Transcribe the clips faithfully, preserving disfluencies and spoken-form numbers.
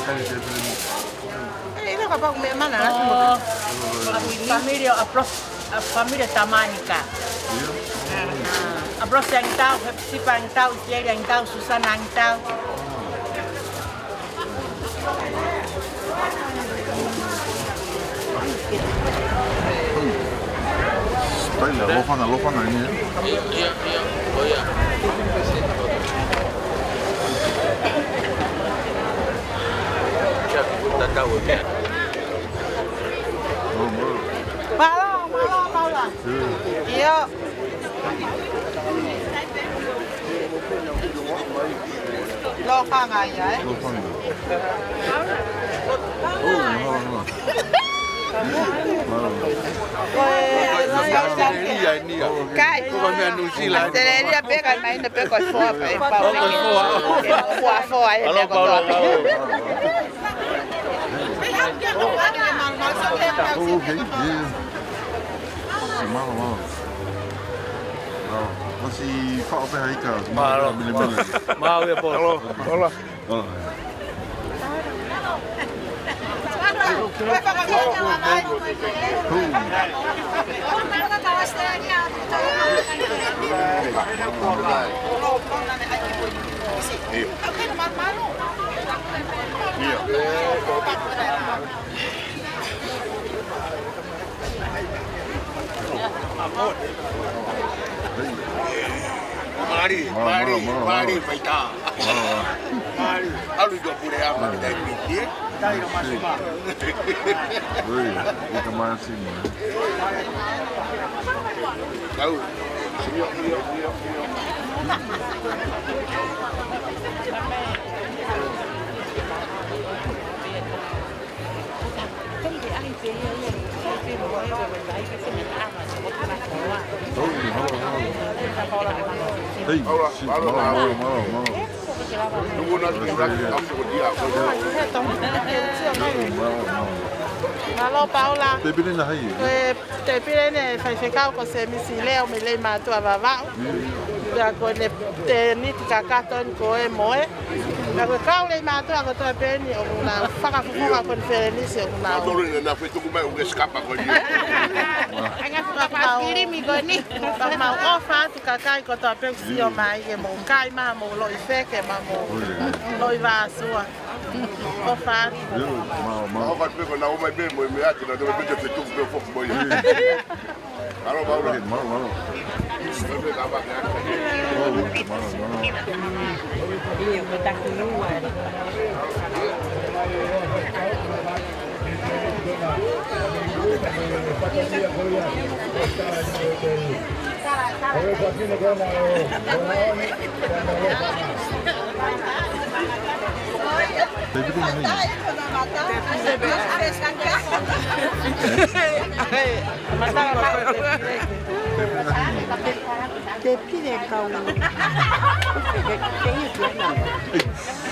ʻE, ʻilo kapau meʻa mana la. ʻO, familia, aplos, familia Tamanika. ʻA, aplos Angitau, Hepsipa Angitau, Isieli Angitau, Susana Angitau. Taila, lofanga, lofanga ʻeni, ē? ʻIo, ʻio, ʻio. ʻO ia. Kia kuku tatau ʻo kia. Mālō, mālō, mālō. ʻIo. Lofanga ia, ē? Lofanga. ʻOu, mālō, mālō. Mālō. Ko e, ʻAositelēlia ʻeni ia. Kai. Ko e meʻa Nuʻusila. ʻAositelēlia pē ka mai na pē ko e foa pē. Ko e foa. Ko e foa, foa ē, mālō, pē ko e mālō, foa. Mālō. Oh, okay. Yeah. Mālō, mālō. Mālō. Masi faʻo pē ha ika. Mālō. Mālō, mālō. Mālō, ia, Paul. Mālō. Mālō. Mali, mali, mali, mali, faitā. Mali. ʻAlu i tua pule ama ki tai piti, ē? Tai no masima. Ui, ika masima. Tau. Io, io, io, io. Mālō, Paula. Tēpile na hai. Tēpile ʻeni ʻa e faifekau ko Semisi Leo mei Leimātuʻa Vavaʻu. Pea ko ʻene tēniti kakato ʻeni ko e moe. Pea ko e kau Leimātuʻa kotoa pē ʻeni ʻoku nau fakafofonga konifelenisi ʻoku nau. Nau tolu ʻeni nau fetuku mai ʻo ke sikapa ko eni. Anga fakapaskilimi ko eni. Pea mau ʻofa atu kakai kotoa pē ʻoku sio mai ke mou kai mai mo loʻi feke mai mo loʻi vāsua. ʻOfa atu. Mālō, mālō. ʻOfa atu pē ko nau mai pē mo e meʻa atu na te me pē te fetuku pē foki mo ia. Mālō, mālō. Mālō, mālō. Mālō, mālō. Tēpile kau. Ke, ke, ke ia ki ana.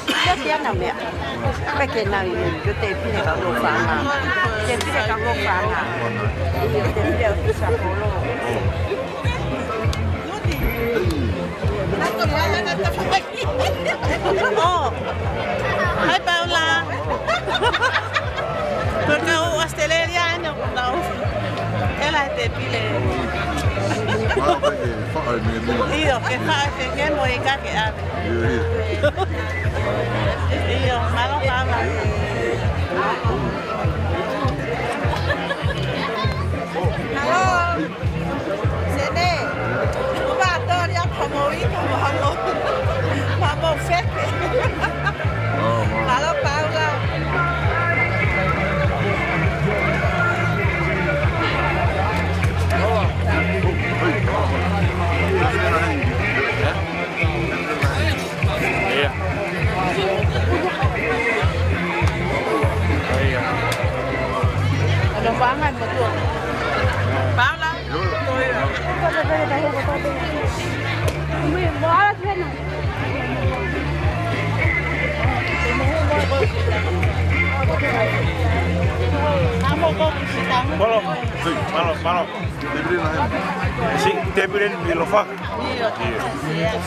Ia ki ana meʻa. Pea ke nau i, ko tēpile kau ʻo fanga. Tēpile kau ʻo fanga. Ia tēpile ʻo tusa polo. Oh. Hai, Paula. Ko e kau ʻAositelēlia ʻeni ʻoku nau. ʻEla he tēpile. Mālō pē ke faʻo e meʻa. ʻIo, ke faʻo e meʻa mo e ika ke ʻave. ʻIo, ʻio. ʻIo, mālō Paula. Hello. Sene. Uba tori a komo i komo hamo. Hamo feke. Mālō Paula. Ia. Ia. Ano pangan mo tuo? Paula. Mālō, mālō, mālō. Siʻi tēpile ni ʻi Lofanga. ʻIo.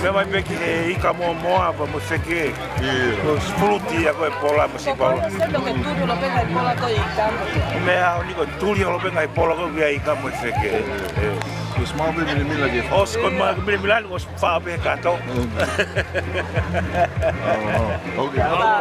Meʻa mai pē ki he ika momoa pea mo e feke. ʻIo. Ko e fuluti ia ko e pola mo siʻi paula. Sio ki he tuli ʻoku lōpeka ngaahi pola ko e ika. Meʻa ʻaho ni ko e tuli ʻoku lōpeka ngaahi pola ko e ika mo e feke. ʻIo. ʻIo. Ko e small pē milimila ki he ʻOsi ko e ma-, milimila ni ko e fā pē kato. Mm. Oh, oh. Okay.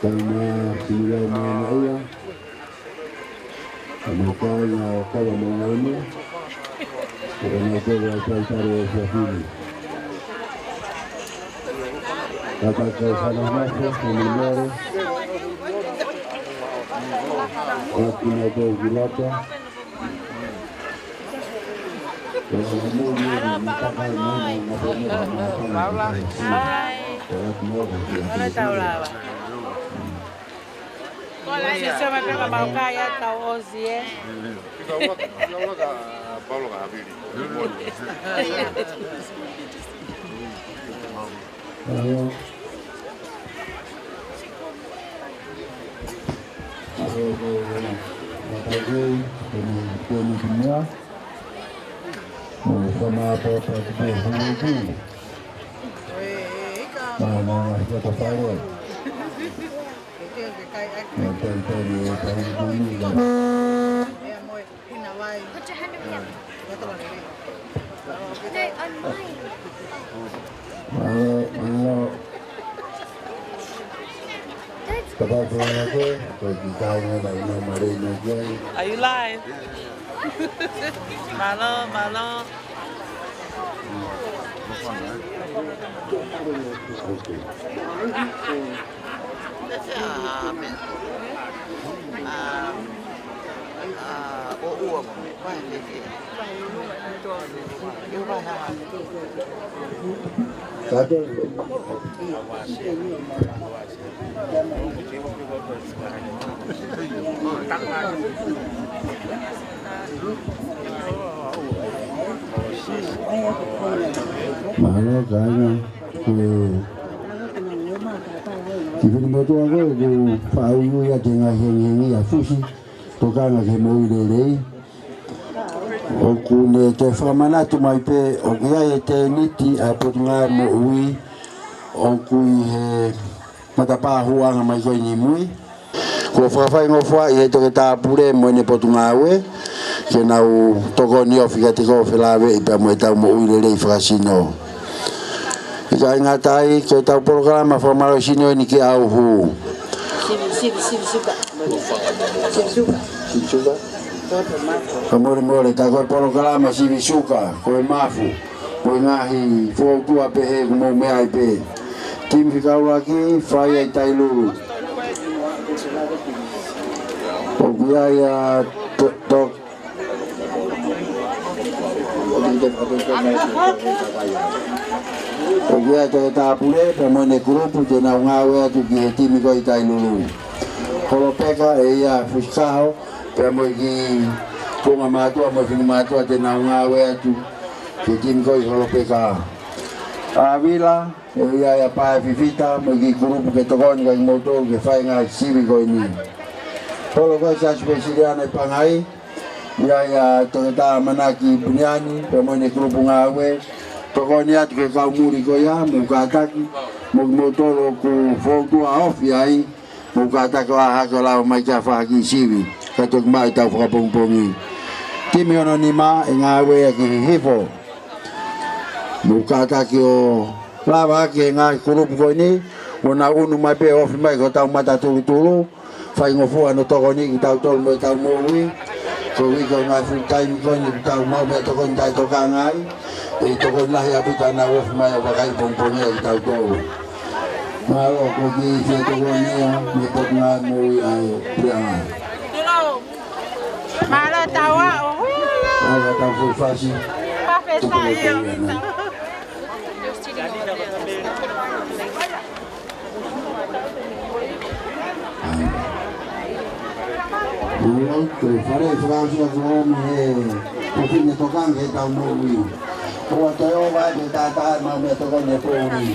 Kae ʻumaʻā e siʻi lea mai ʻa ia. Kae ʻumaʻā e kāinga ʻo Kava mo Ngalemua. Kae ʻumaʻā e kau talitali ʻo e siasi ni. Kae ʻumaʻā e kau fānau mafo, fānau mare. Kae ʻumaʻā e kau kilata. Paula. Paula. Paula, tau lava. Ko la sio mai pē ka mau kai ʻa e tau ʻosi, ē. Paula ka, Paula ka Vili. Hello. Are you live? Mālō, mālō. Mālō, kāinga. Ko e kiʻi motuʻa ko ē ʻoku faʻa uiuiʻaki e ngaahi hengihengi ʻa Fusi, tokanga ki he moʻui lelei. ʻOku ne toe fakamanatu mai pē, ʻoku ʻi ai e tēniti ʻa e Potungāue Moʻui, ʻoku ʻi he matapā huʻanga mai ko eni mui. Kuo fakafaingofuaʻi ʻe he Toketā Pule mo ʻene Potungāue, ke nau tokoni ofi kiate koe ʻo felāveʻi pea mo ʻetau moʻui lelei fakasino. ʻIkai ngata ai, ko ʻetau polokalama fakamālohisino eni ke ʻauhū. Sivi, sivi, sivi suka. Sivi suka. Sivi suka. Fakamolemole, tā ko e polokalama sivi suka, ko e mafu. Ko e ngaahi fōtua pehē ʻoku mou meʻa ai pē. Timi fika ʻuluaki, Fai ʻa e Tailulu. ʻOku ʻi ai ʻa To-, To-, ʻOku ʻi ai e toketā pule pea mo ʻene kulupu te nau ngāue atu ki he timi ko ē ʻi Tailulu. Holopeka, ʻe ʻi ai ʻa Fusikaho pea mo e kiʻi tuʻunga mātuʻa mo e fefine mātuʻa te nau ngāue atu ki he timi ko ē ʻi Holopeka. ʻAvila, ʻe ʻi ai ʻa Pae Fifita mo e kiʻi kulupu ke tokoni kia kimoutolu ke fai e ngaahi sivi ko eni. Holo ko ē Siasi Uēsiliana ʻi Pangai, ʻi ai ʻa Toketā Manaki Puniani pea mo ʻene kulupu ngāue, tokoni atu ki he kau muli ko ia, mou kātaki, mo kimoutolu ʻoku fou tuʻa ofi ai, mou kātaki ʻo ʻā hake ʻo lava mai ki ha faʻahi kiʻi sivi, kae toki maʻu ʻetau fakapongipongi. Timi hono nima ʻe ngāue ia ki Hihifo. Mou kātaki ʻo lava hake e ngaahi kulupu ko eni, ʻo nau ʻunu mai pē ofi mai ki hotau matatulutulu, faingofua hono tokoniʻi kitautolu mo ʻetau moʻui. Ko e uike ʻo e ngaahi full time ko eni, ʻoku tau maʻu meʻa tokoni taʻetokanga ai, ʻe tokoni lahi ʻaupito ʻenau ofi mai ʻo vakaipongipongia kitautolu. Mālō, ko e kiʻi fie tokoni ia, mei he Potungāue Moʻui ʻa e Puleʻanga. Mālō Taua, ʻo hula. ʻAi, ʻa tau full fasi. Pafesa ia. Mālō, ko e fale fakaʻosi atu ʻo e ʻofefine tokanga ki heʻetau moʻui. ʻOua toe ʻova ʻa e taʻataʻa ʻemau meʻatokoni he poʻuli.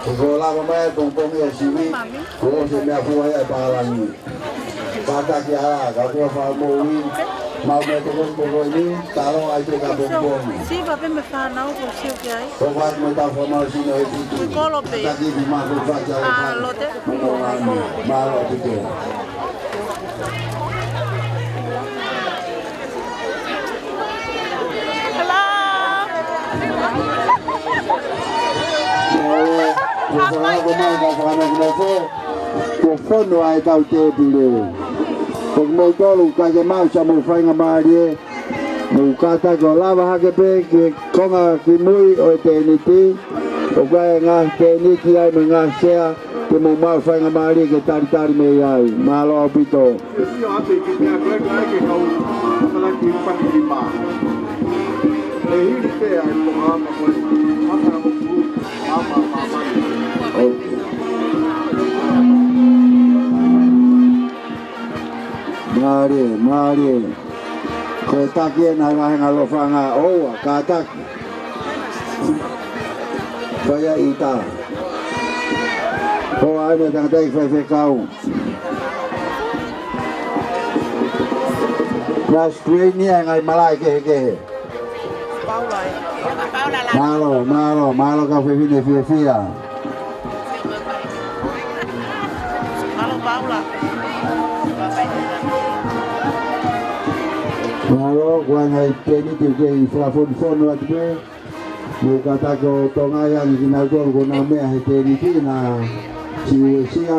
Ke ko e lava mai e pongipongi ʻo e sivi, kuo ʻosi e meʻafua ia ʻa e pālangi. Kātaki ā, ka kuo fakamoʻui, mau meʻatokoni ko eni, talo ai pē ka pongipongi. Siva pē mei he fānau ko e sio ki ai. Ko e ʻoatu mo ʻetau fakamālohisino he fitu. Kolo pē. Kātaki ʻi mākou fati ʻa e fānau. Lote. Mo e ngāue. Mālō ʻaupito. Hello. Ko e fakaako mai ka fakanofo. Kuo fonu ʻa e kau tēpile. Ko kimoutolu ka ke maʻu siʻa mou faingamālie, mou kātaki ʻo lava hake pē ki he konga kimui ʻo e tēniti. ʻOku ʻi ai e ngaahi tēniti ai mo e ngaahi sea, ke mou maʻu faingamālie ke talitali mei ai. Mālō ʻaupito. Mālie, mālie. Ko e taki ena ʻa e ngaahi ʻaloʻofa ʻa e ʻOtua, kātaki. Fai ʻa e ʻita. Ko e ʻai ʻa e tangataʻeiki faifekau. Last green ia ʻa e ngaahi malaʻe kehekehe. Mālō, mālō, mālō kau fefine fiefia. Mālō Paula. Mālō, ko e ngaahi tēniti ʻoku kei fakafonufonu atu pē. Mou kātaki ʻo tonga ia ni kinautolu ko ʻenau meʻa he tēniti na siuesia.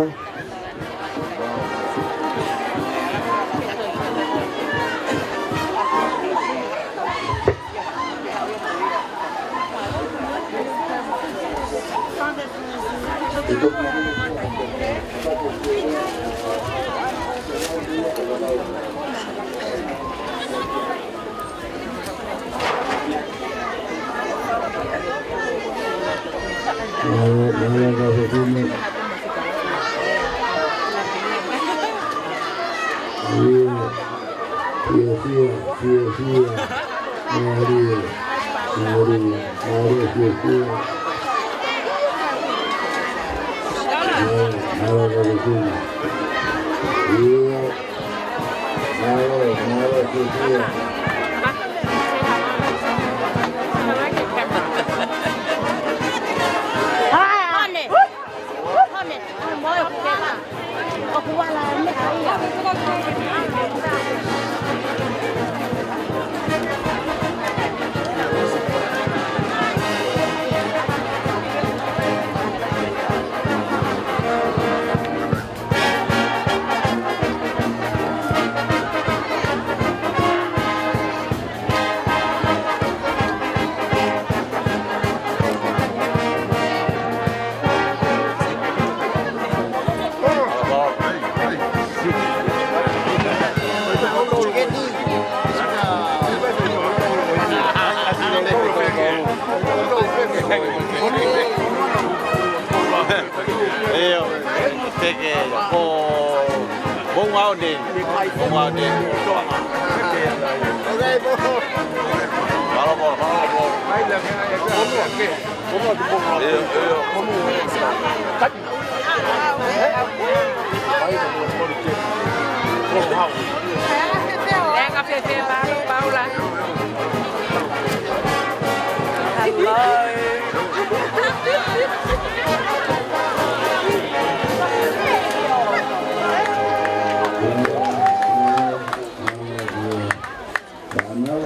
Mālō, mālō, mālō, mālō. Fiefia, fiefia. Mālō, mālō, mālō, fiefia. Mālō, mālō, mālō, fiefia. Mālō, mālō, fiefia. Ko, ko ngā one. Ko ngā one. Mālō, mālō, mālō. ʻIo, ʻio. Leanga fēfē, Paula, Paula? Hello. Fānau,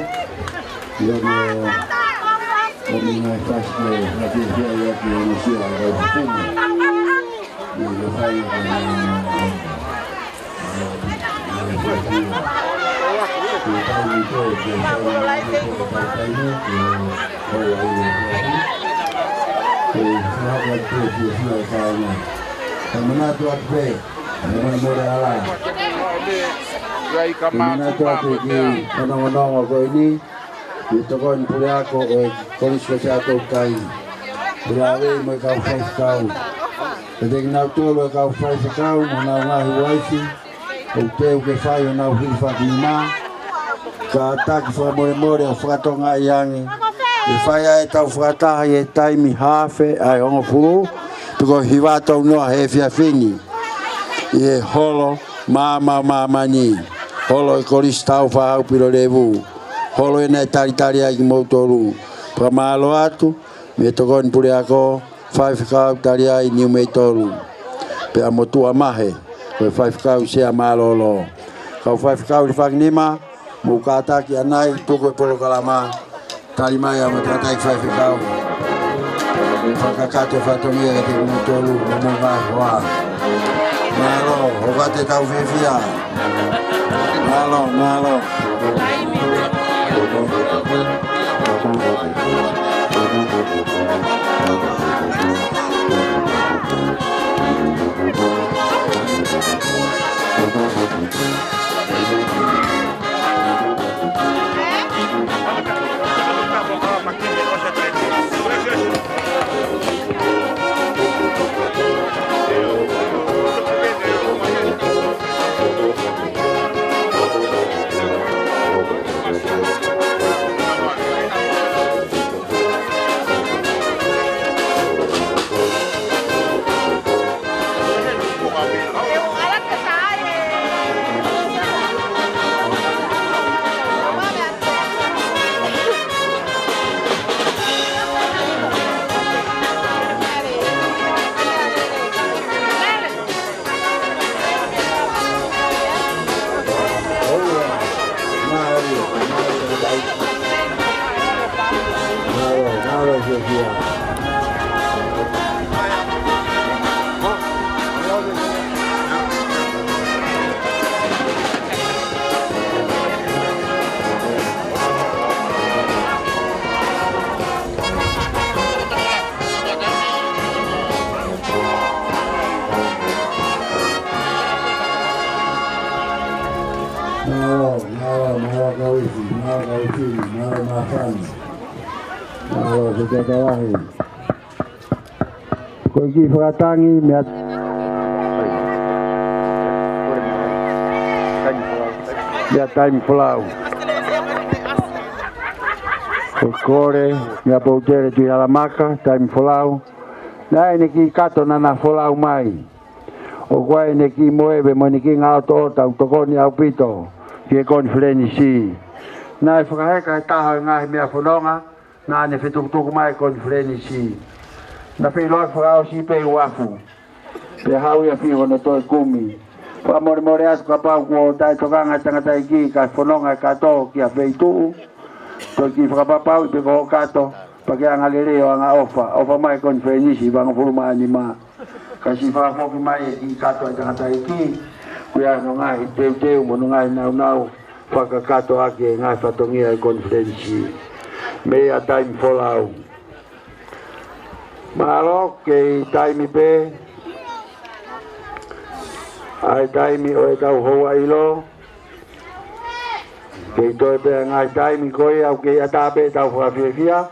ʻio, ʻio, ʻio, ʻio, ngaahi fasi, ʻio, ngaahi fasi, ʻio, ʻio, ʻio, ʻio, ʻio, ʻio, ʻio, ʻio, ʻio, ʻio, ʻio, Manatu atu pē, manatu atu ki he fanongonongo ko eni, ʻi he tokoni puleako ʻo e Kolisi ko Siaʻatoutai. Pulave mo e kau faifekau. Pea kinautolu e kau faifekau mo honau ngaahi uaifi, ʻoku teu ke fai honau hilifakinima. Kātaki fakamolemole ʻo fakatokangaʻi ange, ʻe fai ʻa ʻetau fakataha ʻi he taimi haafe ʻa e hongofulu, tuku hiva tau noa he efiafi ni, ʻi he holo Maama ʻo Māmani, holo e Kolisi Tāufaʻāhau Pilolevu, holo ē naʻe talitali ai kimoutolu. Fakamālō atu mei he tokoni puleako, faifekau tali ai Niumeitolu, pea mo Tuʻa Mahe, ko e faifekau sea mālōlō. Kau faifekau hilifakinima, mou kātaki ʻanai, tuku e polokalama, tali mai ʻa e matakataki faifekau. Fakakakato e fatongia kiate kimoutolu, mo e ngaahi hoa. Mālō, ʻoku ʻatā ʻetau fiefia. Mālō, mālō. Mālō, mālō, mālō kau ʻeiki, mālō kau ʻeiki, mālō māfana. Mālō, fekata lahi. Ko e kiʻi fakatangi, meʻa, meʻa taimi folau. Ko Kole, meʻa Poutele Tuʻihalamaka, taimi folau. Naʻe ʻi ai ʻene kiʻi kato naʻa na folau mai. ʻOku ʻi ai ʻene kiʻi moʻeve mo ʻene kiʻi ngaʻotoʻota ʻoku tokoni ʻaupito ki he konifelenisi. Naʻe fakaheka he taha ʻo e ngaahi meʻa fononga, naʻa ne fetukutuku mai e konifelenisi. Naʻe feʻiloaki fakaʻosi pē he uafu. Pea haʻu ia ʻo fai hono toe kumi. Fakamolemole atu kapau kuo taʻetokanga e tangataʻeiki kae fononga e kato ki ha feituʻu. Toe kiʻi fakapapauʻi pē ko hoʻo kato, pea ke anga lelei ʻo anga ʻofa. ʻOfa mai e konifelenisi ʻi he vangofulu mā nima. Ka siʻi fakafoki mai e kiʻi kato ʻa e tangataʻeiki, ko ia hono ngaahi teuteu mo hono ngaahi naunau fakakakato ʻaki e ngaahi fatongia e konifelenisi. Meʻa taimi folau. Mālō, kei taimi pē ʻa e taimi ʻo ʻetau houa ʻilo. Kei toe pē ʻa e ngaahi taimi ko ia ʻoku kei ʻatā pē ʻetau fakafiefia.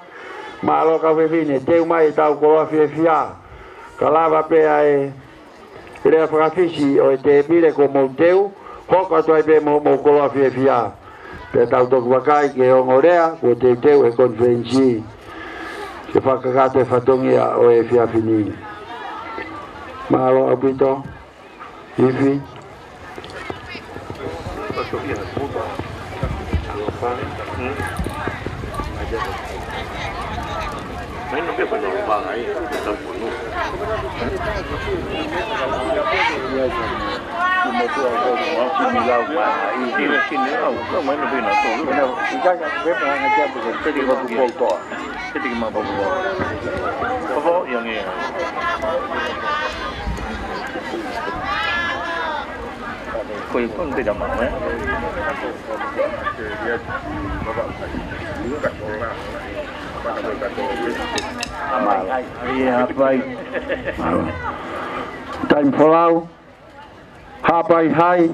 Mālō kau fefine, teu mai ʻetau koloa fiefia. Ka lava pē ʻa e lea fakafisi ʻo e tēpile kuo mou teu, hoko atu ai pē mo hoʻomou koloa fiefia. Pea tau toki vakai ki he ongo lea kuo teuteu ʻe he konifelenisi ke fakakakato e fatongia ʻo e efiafi ni. Mālō ʻaupito. Ifi. Ko ia ko e pita mau, ē? Ia, pai. Taimi folau, Haʻapai Hai,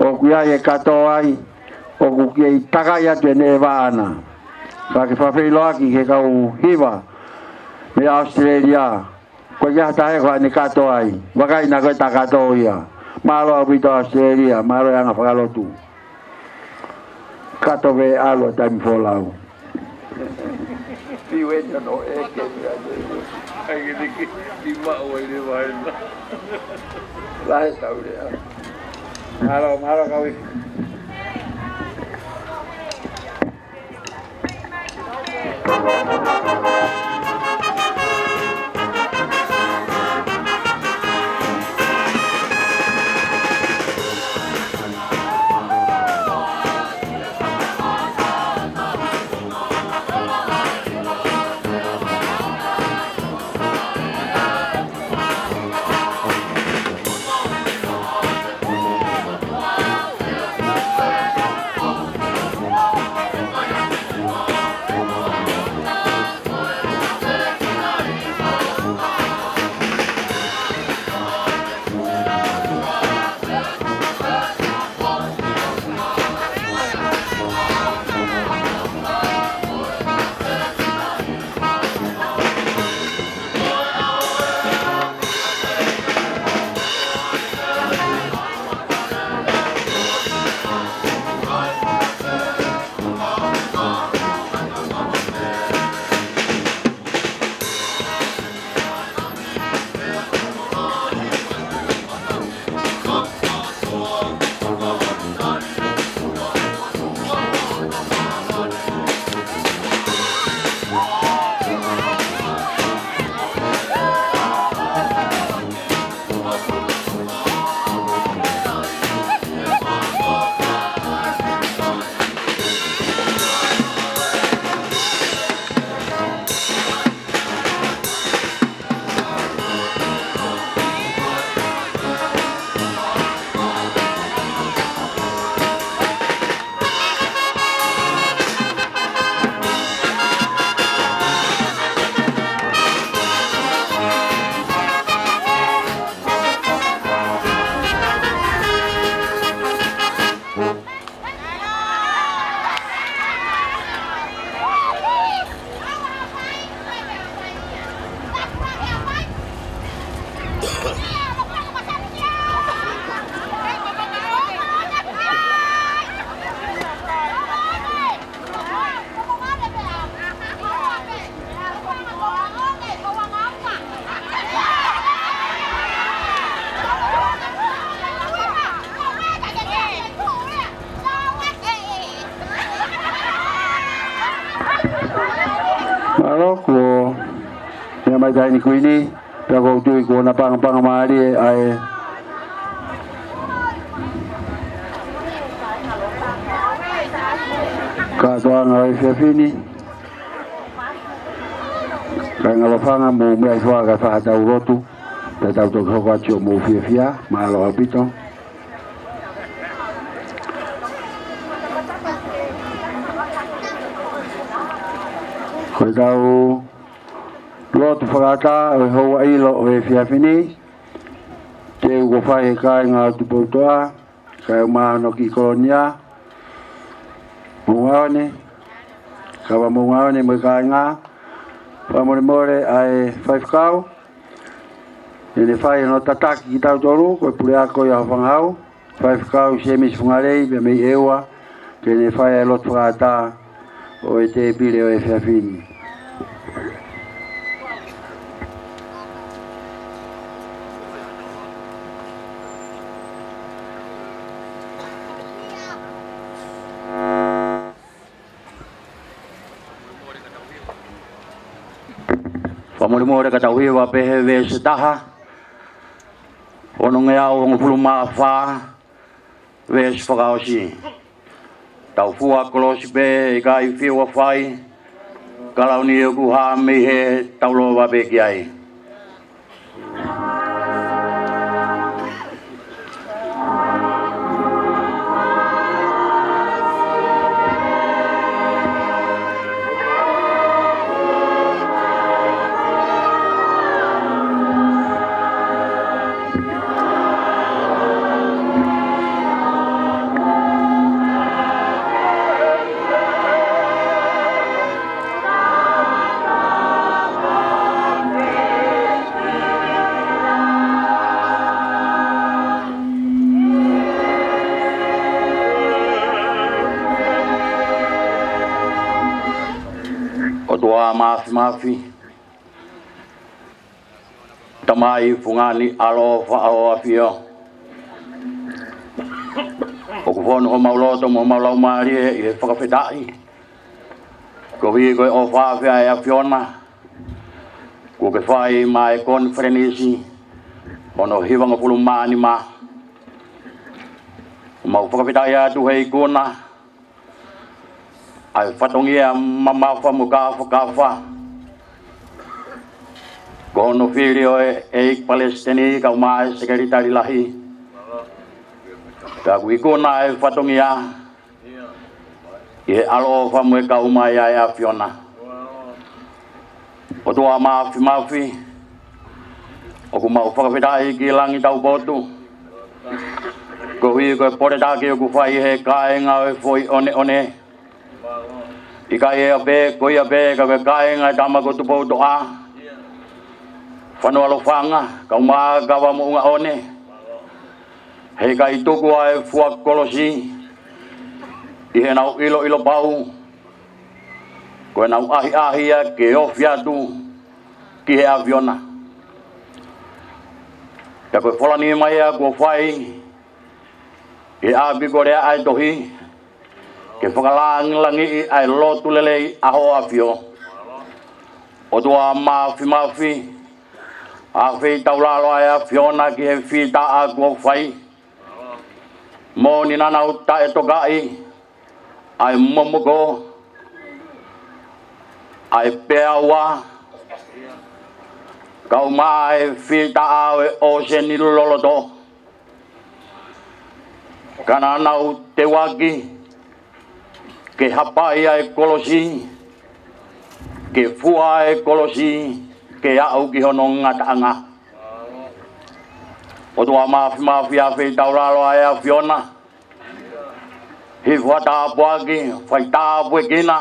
ʻoku ʻi ai e kato ai, ʻoku kei takai atu ʻene ʻeva ʻana. Ka ke fakafeʻiloaki ki he kau hiva mei ʻAositelēlia. Ko e kiʻi taha ē ko ʻene kato ai. Vakai naʻa ko e ta kato ia. Mālō ʻaupito ʻAositelēlia, mālō e anga fakalotu. Kato veʻe ʻalu ʻa taimi folau. Piu eni ono eke mea. Ai, ke tiki, ki maʻu ai le vaina. Lahi tau lea. Mālō, mālō kau ifi. Mālō, kuo meʻa mai taʻahine kuini, pea ʻoku ou tui kuo na pangapanga mālie ʻa e kātoanga ʻo e efiafi ni. Kāinga Lofanga, mou meʻa hifo ā kae fai haʻatau lotu, pea tau toki hoko atu ʻo mou fiefia. Mālō ʻaupito. Ko ʻetau lotu fakaʻatā ʻo e houa ʻilo ʻo e efiafi ni, teu kuo fai ʻe he kāinga ʻo Tupoutoʻa, kae ʻumaʻā hono kiʻi kolonia, Moʻungaone, Kava Moʻungaone mo e kāinga, fakamolemole ʻa e faifekau, Te ne fai hono tataki kitautolu, ko e puleako ia Hafangahau, Faifekau Semisi Fungalei, pea mei ʻEua, ke ne fai ʻa e lotu fakaʻatā ʻo e tēpile ʻo e efiafi ni. Fakamolemole ka tau hiva pē he veesi taha, onongeau hongofulu mā fā, veesi fakaʻosi. Tau fua kolosi pē, ʻikai fiu ʻa fai, kalauni ʻoku hā mei hē, tau lōva pē ki ai. ʻOtua Māfimafi, Tamai Fungani ʻAlo Faʻa ʻAfio, ʻoku fonu homau loto mo homau laumālie ʻi he fakafetaʻi koeʻuhi ko e ʻofa afe ʻa e ʻAfiona kuo ke fai maʻa e konifelenisi hono hivangofulu mā nima. Mau fakafetaʻi atu he ikuna ʻa e fatongia mamafa mo kāfakafa ko hono fili ʻo e ʻEiki Palesiteni kae ʻumaʻā e Sekelitali Lahi. Ka kuo ikuna ʻa e fatongia ʻi he ʻaloʻofa mo e kau mai ʻa e ʻAfiona. ʻOtua Māfimafi, ʻoku mau fakafetaʻi ki langi taupotu koeʻuhi ko e poletaki ʻoku fai he kāinga ʻo e Foʻi ʻOneʻone. ʻIkai ia pē, ko ia pē, ka ko e kāinga ʻo e tama ko Tupoutoʻa, Fanualofanga, kae ʻumaʻā Kava Moʻungaʻone. He ʻikai tuku ʻa e fua kolosi ʻi heʻenau ʻiloʻilo pau ko ʻenau ʻahiʻahi ia ke ofi atu ki he ʻAfiona. Pea ko e fola nima ia kuo fai ʻi he ʻapi ko Lea ʻa e Tohi ke fakalangilangiʻi ʻa e lotu lelei ʻa Hoʻo ʻAfio. ʻOtua Māfimafi, ʻafeitaulalo ʻa e ʻAfiona ki he fītaʻa kuo fai. Moʻoni naʻa nau taʻetokaʻi ʻa e momoko, ʻa e peaua, kae ʻumaʻā e fītaʻa ʻo e ʻōseni loloto. Ka naʻa nau teuaki ke hapai ʻa e kolosi, ke fua ʻa e kolosi, ke aʻu ki hono ngataʻanga. ʻOtua Māfimafi, ʻafeitaulalo ʻa e ʻAfiona, hifo ʻa e tāpuaki, fai tāpuekina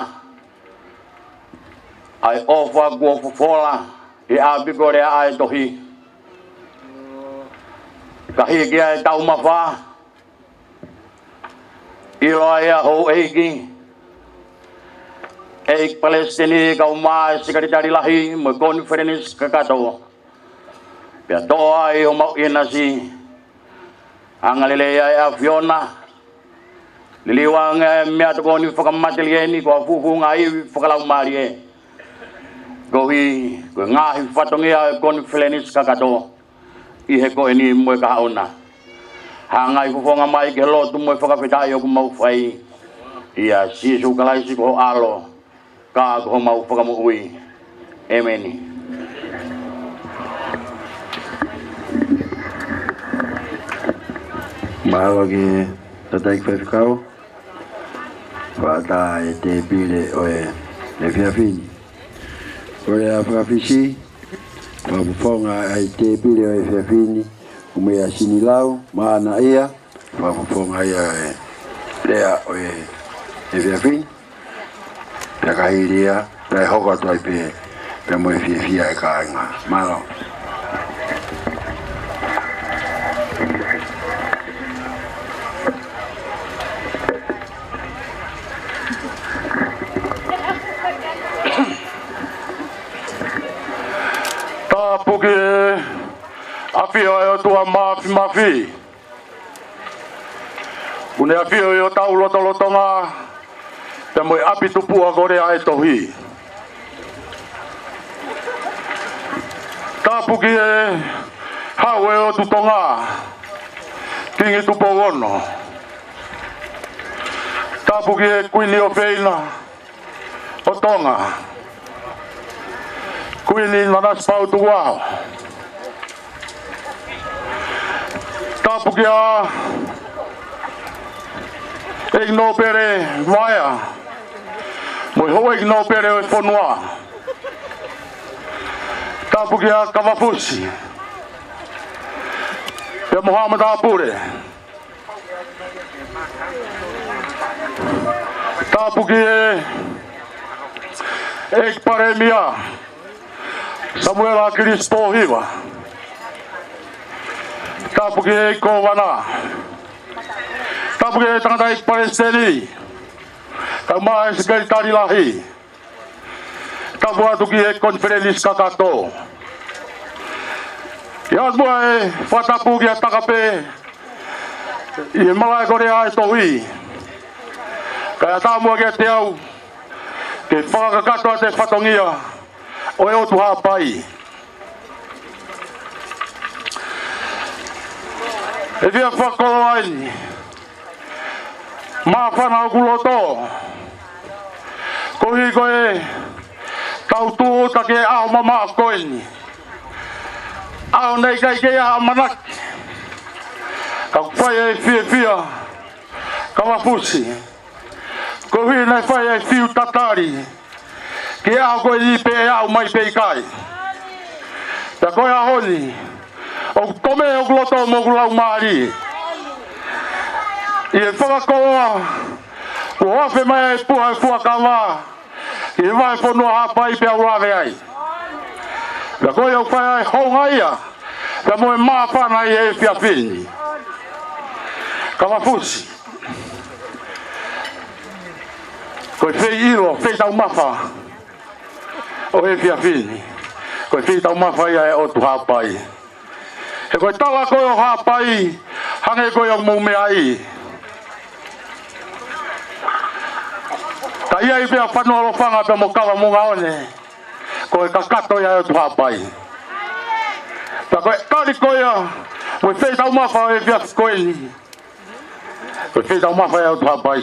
ʻa e ʻofa kuo fofola ʻi he ʻapi ko Lea ʻa e Tohi. Ka hiki ʻa e taumafa, ʻiloa ʻe houʻeiki, ʻEiki Palesiteni kae ʻumaʻā e Sekelitali Lahi mo e konifelenisi kakato. Pea toʻo ai homau ʻinasi, angalelei ʻa e ʻAfiona, liliu ange ʻa e meʻatokoni fakamatelie ni ko ha fufunga ivi fakalaumālie koeʻuhi ko e ngaahi fatongia ʻo e konifelenisi kakato ʻi he ko eni mo e kahaʻu na. Hangai fofonga mai ki he lotu mo e fakafetaʻi ʻoku mau fai ʻia Sīsū Kalaisi ko ho ʻAlo, ka ko homau Fakamoʻui. ʻĒmeni. Mālō ki he tangataʻeiki faifekau. Fakaʻatā e tēpile ʻo e efiafi ni. Ko e lea fakafisi, fakafofonga ʻa e tēpile ʻo e efiafi ni, ʻoku meia Sinilau Maʻanaʻia, fakafofonga ia e lea ʻo e efiafi ni. Pea ka hili ia, pea hoko atu ai pē, pea mo e fiefia e kāinga. Mālō. Tāpuaki e ʻafio ʻa e ʻOtua Māfimafi, ʻoku ne ʻafio ʻi hotau lotolotonga, pea mo e ʻapi tupuʻa ko Lea ʻa e Tohi. Tāpuaki e Hau ʻo e ʻOtu Tonga, Kingi Tupou Ono. Tāpuaki e Kuini ʻofeina ʻo Tonga, Kuini Nanasipauʻu Tukuʻaho. Tāpuaki ʻa e ʻEiki Nōpele Vaea mo e Houʻeiki Nōpele ʻo e fonua. Tāpuaki ʻa Kavafusi pea mo haʻa matāpule. Tāpuaki e ʻEiki Palēmia Samuela Kilisi Pōhiva. Tāpuaki e ʻEiki Kōvana. Tāpuaki e tangataʻeiki palesiteni, kae ʻumaʻā e sekelitali lahi. Tapu atu ki he konifelenisi kakato. ʻI he ʻamuʻa e fakatapu kia Takape ʻi he malaʻe ko Lea ʻa e Tohi, kae ʻatā muʻa kiate au ke fakakakato atu e fatongia ʻo e ʻOtu Haʻapai. ʻE fie fakakoloa eni, māfana hoku loto koeʻuhi ko ʻetau tūʻuta ki he ʻaho mamaʻo ko eni. ʻAho naʻe ʻikai ke ʻi ai ha ʻamanaki, ka kuo fai e fiefia, Kavafusi, koeʻuhi naʻe fai e fiu tatali ki he ʻaho ko eni pe ʻe aʻu mai pe ʻikai. Pea ko e ʻaho ni, ʻoku tō mei hoku loto mo hoku laumālie ʻi he fakakoloa kuo afe mai ai e puha ʻo e fuakava ʻi he vahefonua Haʻapai pea u lave ai. Pea ko ia ʻoku fai ai e houngaʻia pea mo e māfana ʻi he efiafi ni. Kavafusi, ko e feiʻilo, feitaumafa ʻo e efiafi ni, ko e feitaumafa ia ʻo e ʻOtu Haʻapai. He ko e tala ko ē ʻo Haʻapai, hangē ko ia ʻoku mou meaʻi, ka ʻi ai pē ʻa Fanualofanga pea mo Kavamoʻungaone, ko e kakato ia ʻo e ʻOtu Haʻapai. Pea ko e tali ko ia mo e feitaumafa ʻo e efiafi ko eni, ko e feitaumafa ia ʻo e ʻOtu Haʻapai.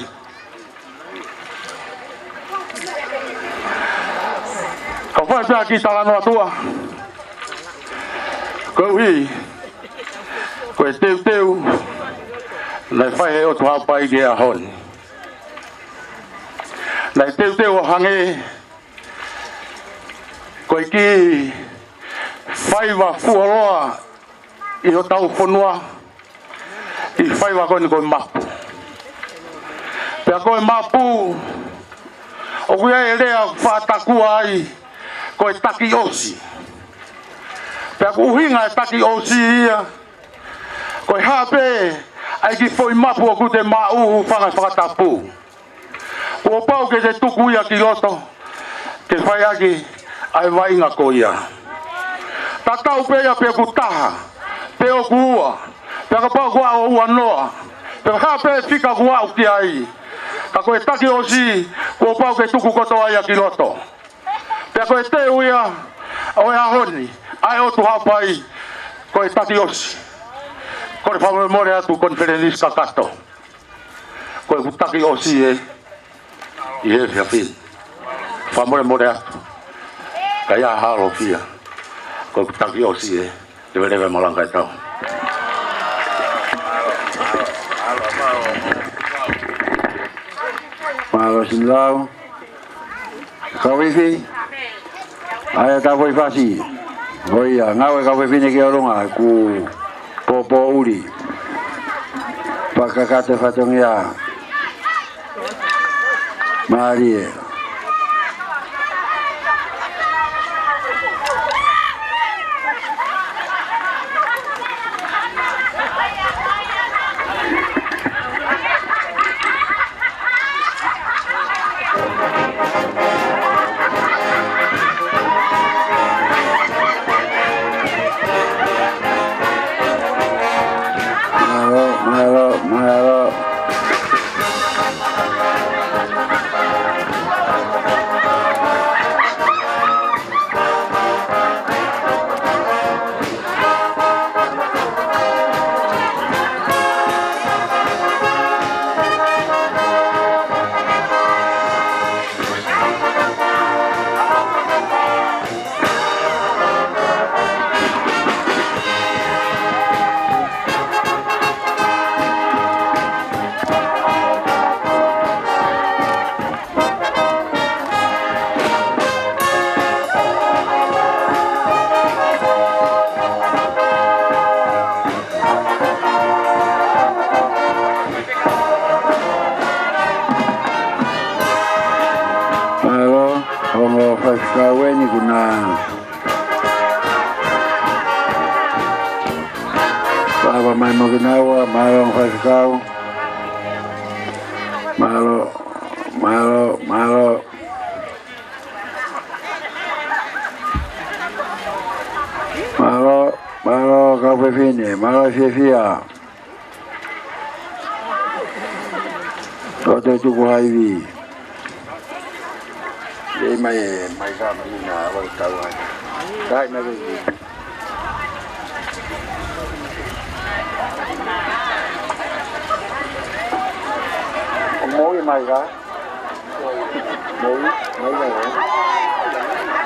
Ka u fai pē ha kiʻi talanoa tuʻa, koeʻuhi ko e teuteu naʻe fai ʻe he ʻOtu Haʻapai ki he ʻaho ni. Naʻe teuteu ʻo hangē ko e kiʻi faiva fuoloa ʻi hotau fonua, ʻi he faiva ko eni ko e mapu. Pea ko e mapu, ʻoku ʻi ai e lea ʻoku faʻa takua ai ko e taki ʻosi. Pea ko e ʻuhinga e taki ʻosi ia, ko e hā pē ʻa e kiʻi foʻi mapu ʻoku te maʻu, hūfanga he fakatapu, kuo pau ke te tuku ia ki loto ke fai ʻaki ʻa e vaʻinga ko ia. Tatau pē ia pe ʻoku taha, pe ʻoku ua, pe kapau ʻoku ua noa, pe hā pē fika ʻoku aʻu ki ai, ka ko e taki ʻosi kuo pau ke tuku kotoa ia ki loto. Pea ko e teu ia ʻo e ʻaho ni ʻa e ʻOtu Haʻapai, ko e taki ʻosi. Kole fakamolemole atu konifelenisi kakato, ko ʻeku taki ʻosi ē ʻi he efiafi ni. Fakamolemole atu, ka ʻi ai ha ʻalofia, ko ʻeku taki ʻosi ē. Leveleva e malanga e tau. Mālō Sinilau. Kau ifi, ʻa ia ʻetau foʻi fasi. ʻOiauē, ngāue kau fefine ki ʻolunga, kuo pōpōʻuli. Fakakakato e fatongia. Mālie. Ava mai mo kinaua, mālō faifekau. Mālō, mālō, mālō. Mālō, mālō kau fefine, mālō fiefia. Ko te tuku haivi. Lei mai, mai ka mai na, alo tau ai. Kai na lei. Moʻui mai ka. Moʻui, moʻui mai ka.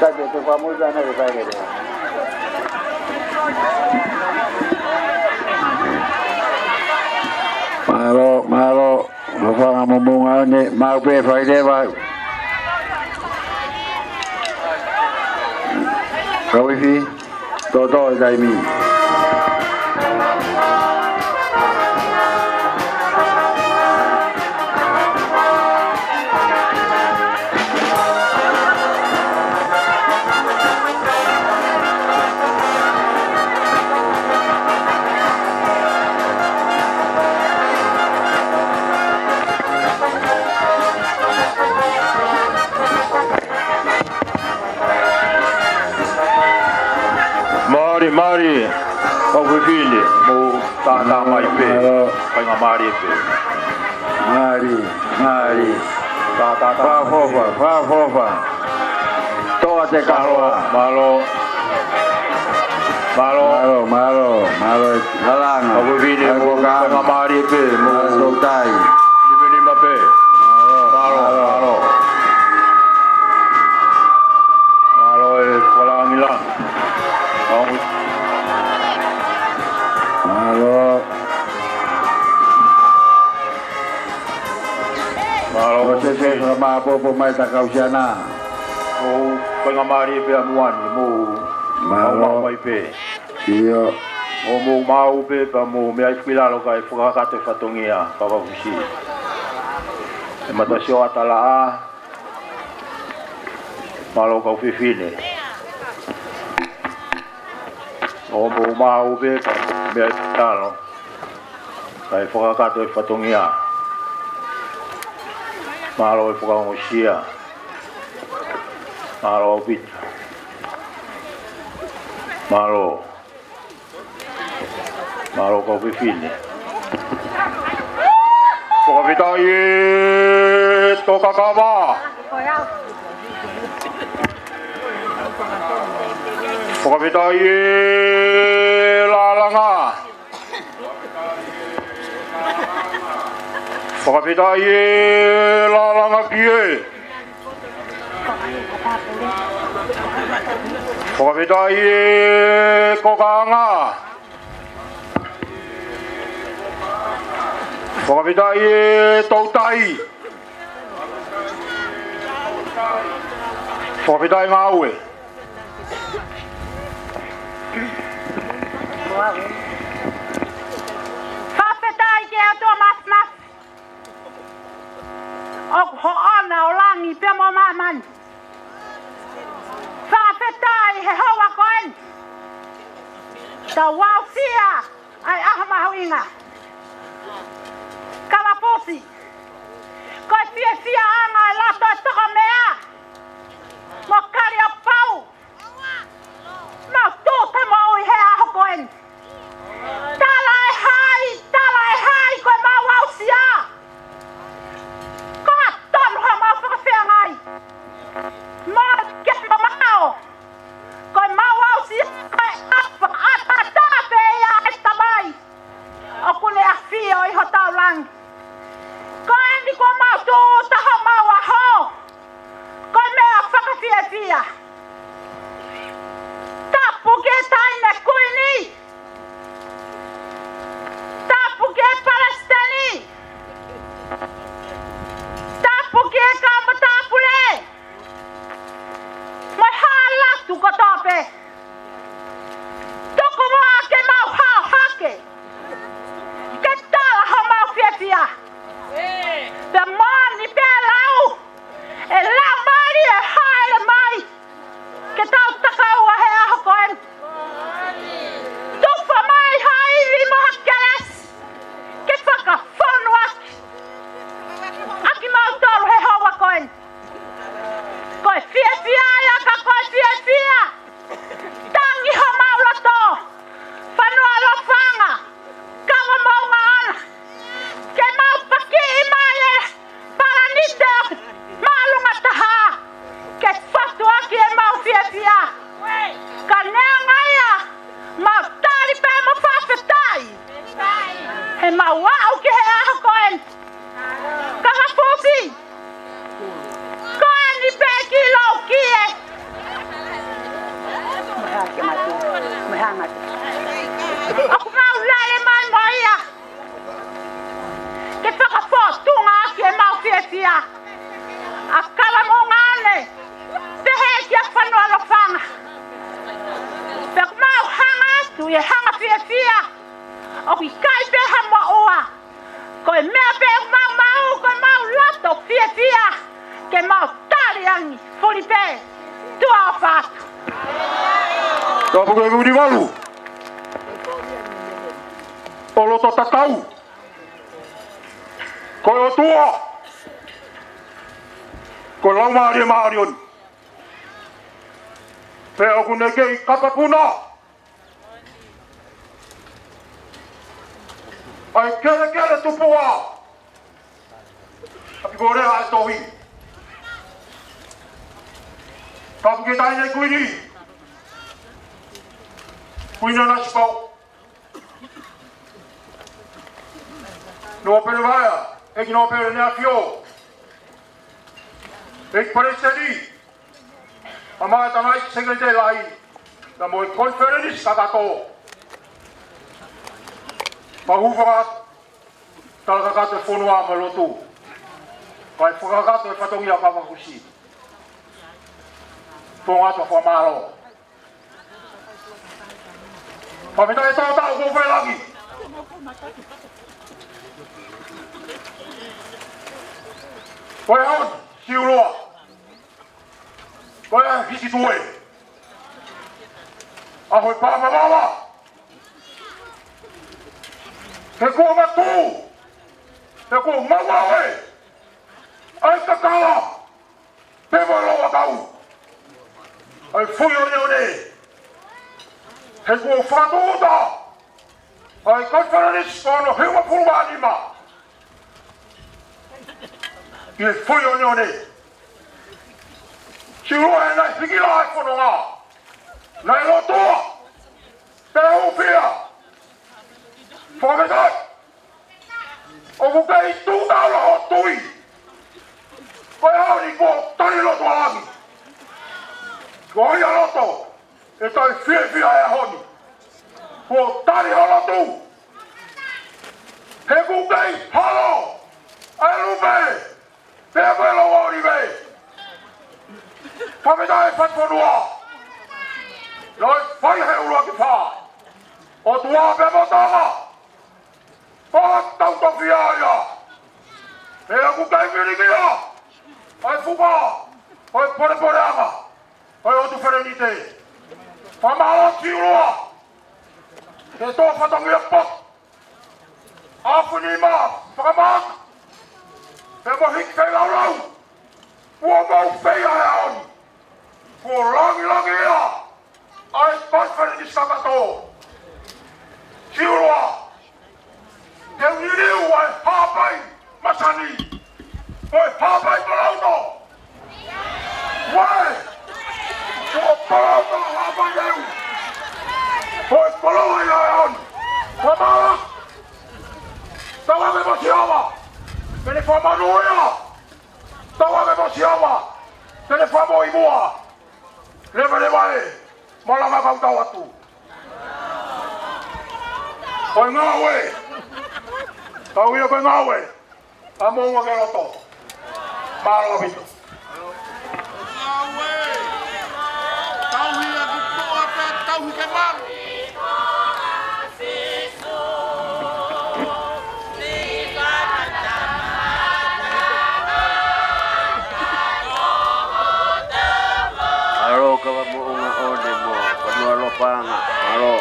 Sai pē te fakamoʻui ka na ke sai pē. Mālō, mālō. Lofanga mo Moʻunga One, maʻu pē fai leva. Kau ifi, toto e taimi. Mālō, mālō, kau fefine, mou tātā mai pē, mālō. Kāinga mālō pē. Mālō, mālō. Tātā, tātā. Fakafofa, fakafofa. Toa te kahoa. Mālō. Mālō. Mālō, mālō, mālō. Lalanga. Kau fefine, kāinga mālō pē, mou. Mālō, tau tai. Nima nima pē. Mālō, mālō, mālō. Mālō e fakalāngilangi. Mālō. Mālō. Ko e sese fakamāpopo mai ta kau siana. Ko e kāinga mālō pē ʻa Muani, mou. Mālō. Maumau mai pē. ʻIo. ʻO mou maʻu pē pea mou meʻa hifo ki lalo kae fakakakato e fatongia, kau fusi. ʻE Matasioʻata Laʻā. Mālō kau fefine. ʻO mou maʻu pē pea mou meʻa hifo ki lalo kae fakakakato e fatongia. Mālō e fakaongosia. Mālō ʻaupito. Mālō. Mālō kau fefine. Fakafetaʻi e Tokakava. Fakafetaʻi e Lalanga. Fakafetaʻi e Lalanga Pie. Fakafetaʻi e Kokaʻanga. Fakafetaʻi e Toutai. Fakafetaʻi Ngāue. Fakafetaʻi ki he ʻOtua Māfimafi. ʻOku hoʻona ʻo langi pea mo māmani. Fakafetaʻi he houa ko eni. Tau aʻusia ʻa e ʻaho mahuʻinga. Kalapusi. Ko e fiefiaʻanga e loto e tokomeʻa mo Kaliopou. Mau tuʻuta moʻui he ʻaho ko eni. Tala e hai, tala e hai, ko e mau aʻusia. Ko e tonu ha mau fakafeangai. Mau ke mamao. Ko e mau aʻusia, ko e ʻapa, ʻapa, tape ia e tamai. ʻOku ne ʻafio ʻi hotau langi. Ko eni kuo mau tuʻuta homau ʻaho. Mau tali pē mo fakafetaʻi. He mau aʻu ki he ʻaho ko eni. Kakapusi. Ko eni pē ki loki e. Mo e hake matu. Mo e hanga. ʻOku mau lele mai mo ia. Ke fakafōtunga ʻaki ʻemau fiefia. ʻA Kavamoʻunga One. Pehē kia Fanualofanga. Pea ʻoku mau hanga atu ʻi he hanga fiefia. ʻOku ʻikai pē ha moʻua. Ko e meʻa pē ʻoku mau maʻu, ko ʻemau loto fiefia. Ke mau tali angi, fuli pē. Tuʻa ʻofa atu. Tapu ke muni valu. ʻO loto tatau. Ko e ʻOtua. Ko e Laumālie Māʻoniʻoni. Pea ʻoku ne kei kapakuna ʻa e kelekele tupuʻa. ʻApi ko e lea ʻa e tohi. Tapu ki he Taʻahine Kuini. Kuini Nanasipauʻu. Nōpele Vaea, ʻEiki Nōpele ʻEne ʻAfio. ʻEiki Palesiteni. ʻA e Tamaiki Sekelitali Lahi, na mo e konifelenisi kakato. Pea hūfanga atu, tala kakato e fonua mo e lotu. Kae fakakakato e fatongia kavakusi. Fonga atu fakamālō. Pea mita e tau tau ko fai langi. Ko e hon, siulua. Ko e hiki tue. ʻAho e pā mamawa. He kuo matu. He kuo maua e. ʻAi kakala. Pe mo loa kau. ʻAi fui one one. He kuo fakatuta. ʻAi konifelenisi ko hono hiva pulu mā nima. ʻI he fui one one. Siulua e nai hiki la e fononga. Nai lotua. Pe ufia. Fakametai. ʻOku kei tuʻu taula ʻo tui. Ko e ʻaho ni kuo tali loto ʻa langi. Ko ia loto. ʻE tai fiefia e ʻaho ni. Kuo tali ho lotu. He ʻoku kei holo. ʻA e lupe. Pea ko e lau ʻa ʻOlive. Pea mita e fai fonua. Loi fai he ʻuluaki fā. ʻOtua pea mo Tonga. ʻO tau tofiʻa ia. He ʻoku kei vilikia. ʻAi fuka. ʻAi polepoleʻanga. ʻAi ʻotu felenite. Fakamālō siulua. Ke tō fatongia pop. ʻAfunima, fakamālō. Pea mo hiki feilaulau. Kuo mau feia he ʻaho ni. Kuo langilangiʻia. ʻAi konifelenisi kakato. Siulua. Te u liliu ʻa e Haʻapai Masani. Ko e Haʻapai Palauto. Uē. Ko e palauto Haʻapai eu. Ko e koloa ia e on. Ko mala. Tau ake mo Sihova. Pea ne fakamonūʻia. Tau ake mo Sihova. Pea ne fakamoʻui muʻa. Levaleva ē, malanga kau tau atu. Ko e ngāue. Tau ia ko e ngāue. ʻA Moʻunga ke loto. Mālō ʻaupito. Ngāue. Tauhi ʻa ki tuʻa pea tauhi ke malu. Mālō Kavamoʻunga One mo Fanualofanga. Mālō.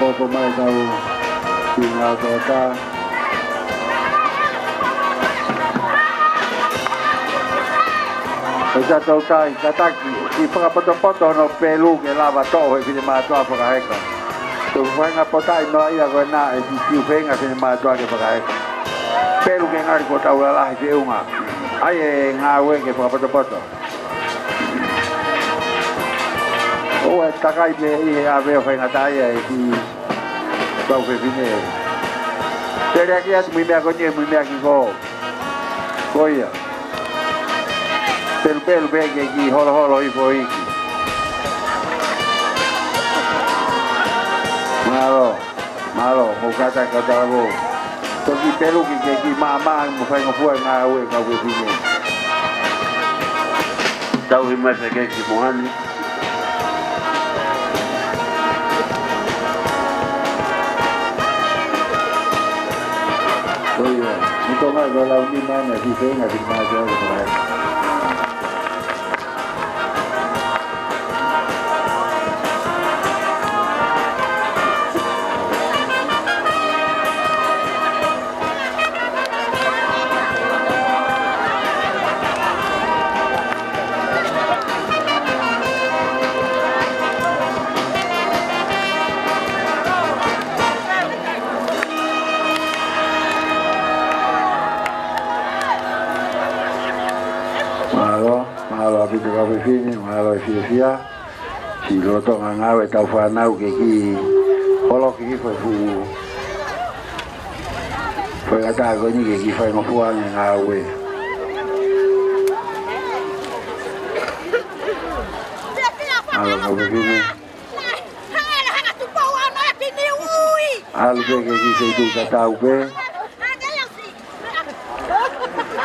Ko mai tau ki ngā tōtā. Ko tā tau tai, kātaki, ki fakapotopoto hono pelu ke lava toʻo he finemātuʻa fakaheka. Tau fainga potaʻi noa ia ko ena e fiu fenga finemātuʻa ke fakaheka. Pelu ke ngali ko tau lalahi feʻunga. ʻAi e ngāue ke fakapotopoto. ʻOua ʻe takai pē ʻi he ʻave ʻo faingataʻaʻia e kiʻi kau fefine. Pele ake atu mui meʻa ko eni, mui meʻa ki ko. Ko ia. Pelupelu pē ke kiʻi holoholo hifo iiki. Mālō. Mālō, mou kātaki kau talavou. Toki pelu ke kiʻi maama mo faingofua e ngāue kau fefine. Tauhi mai pē ke kiʻi moani. Ko ia, ni ko ngai ko lau ni mana ki te nga ki ma te ora. Mālō, mālō ʻaupito kau fefine, mālō e fiefia. Siʻi lolotonga ngāue ʻetau fānau ke kiʻi holoki hifo e fuʻu faingataʻa ko eni ke kiʻi faingofua ange ngāue. Mālō kau fefine. ʻAlu pē ke kiʻi feituʻu tatau pē.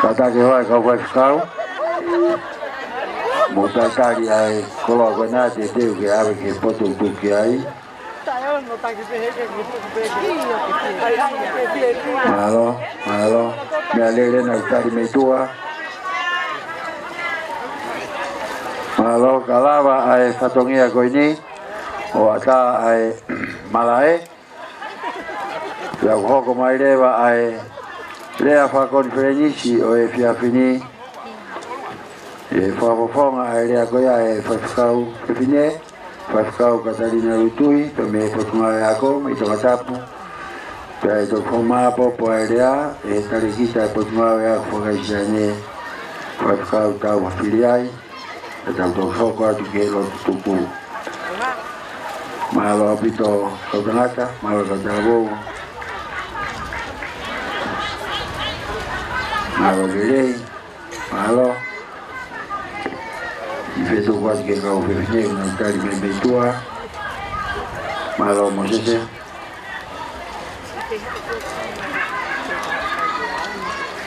Kātaki hoa e kau faifekau. Mou tatali ʻa e koloa ko ena te teu ke ʻave ki he potu ʻoku tuku ai. Mālō, mālō. Meʻalele naʻe tali mei tuʻa. Mālō, ka lava ʻa e fatongia ko eni ʻo ʻatā ʻa e malaʻe. Pea ʻoku hoko mai leva ʻa e lea fakakonifelenisi ʻo e efiafi ni. ʻE fakafofonga ʻa e lea ko ia ʻe he faifekau fefine, Faifekau Katalina Lutui, pea mei he Potungāue Ako mei Tongatapu. Pea ʻe toki fakamāʻopoʻopo ʻa e lea ʻe he talēkita ʻo e Potungāue Ako Faka-ʻIsileli, Faifekau Tauha Filiai. Pea tau toki hoko atu ki he lotu tuku. Mālō ʻaupito kau tangata, mālō kau talavou. Mālō lelei, mālō. ʻI he tuku atu ki he kau fefine, ʻoku nau tali mai mei tuʻa. Mālō Mōsese.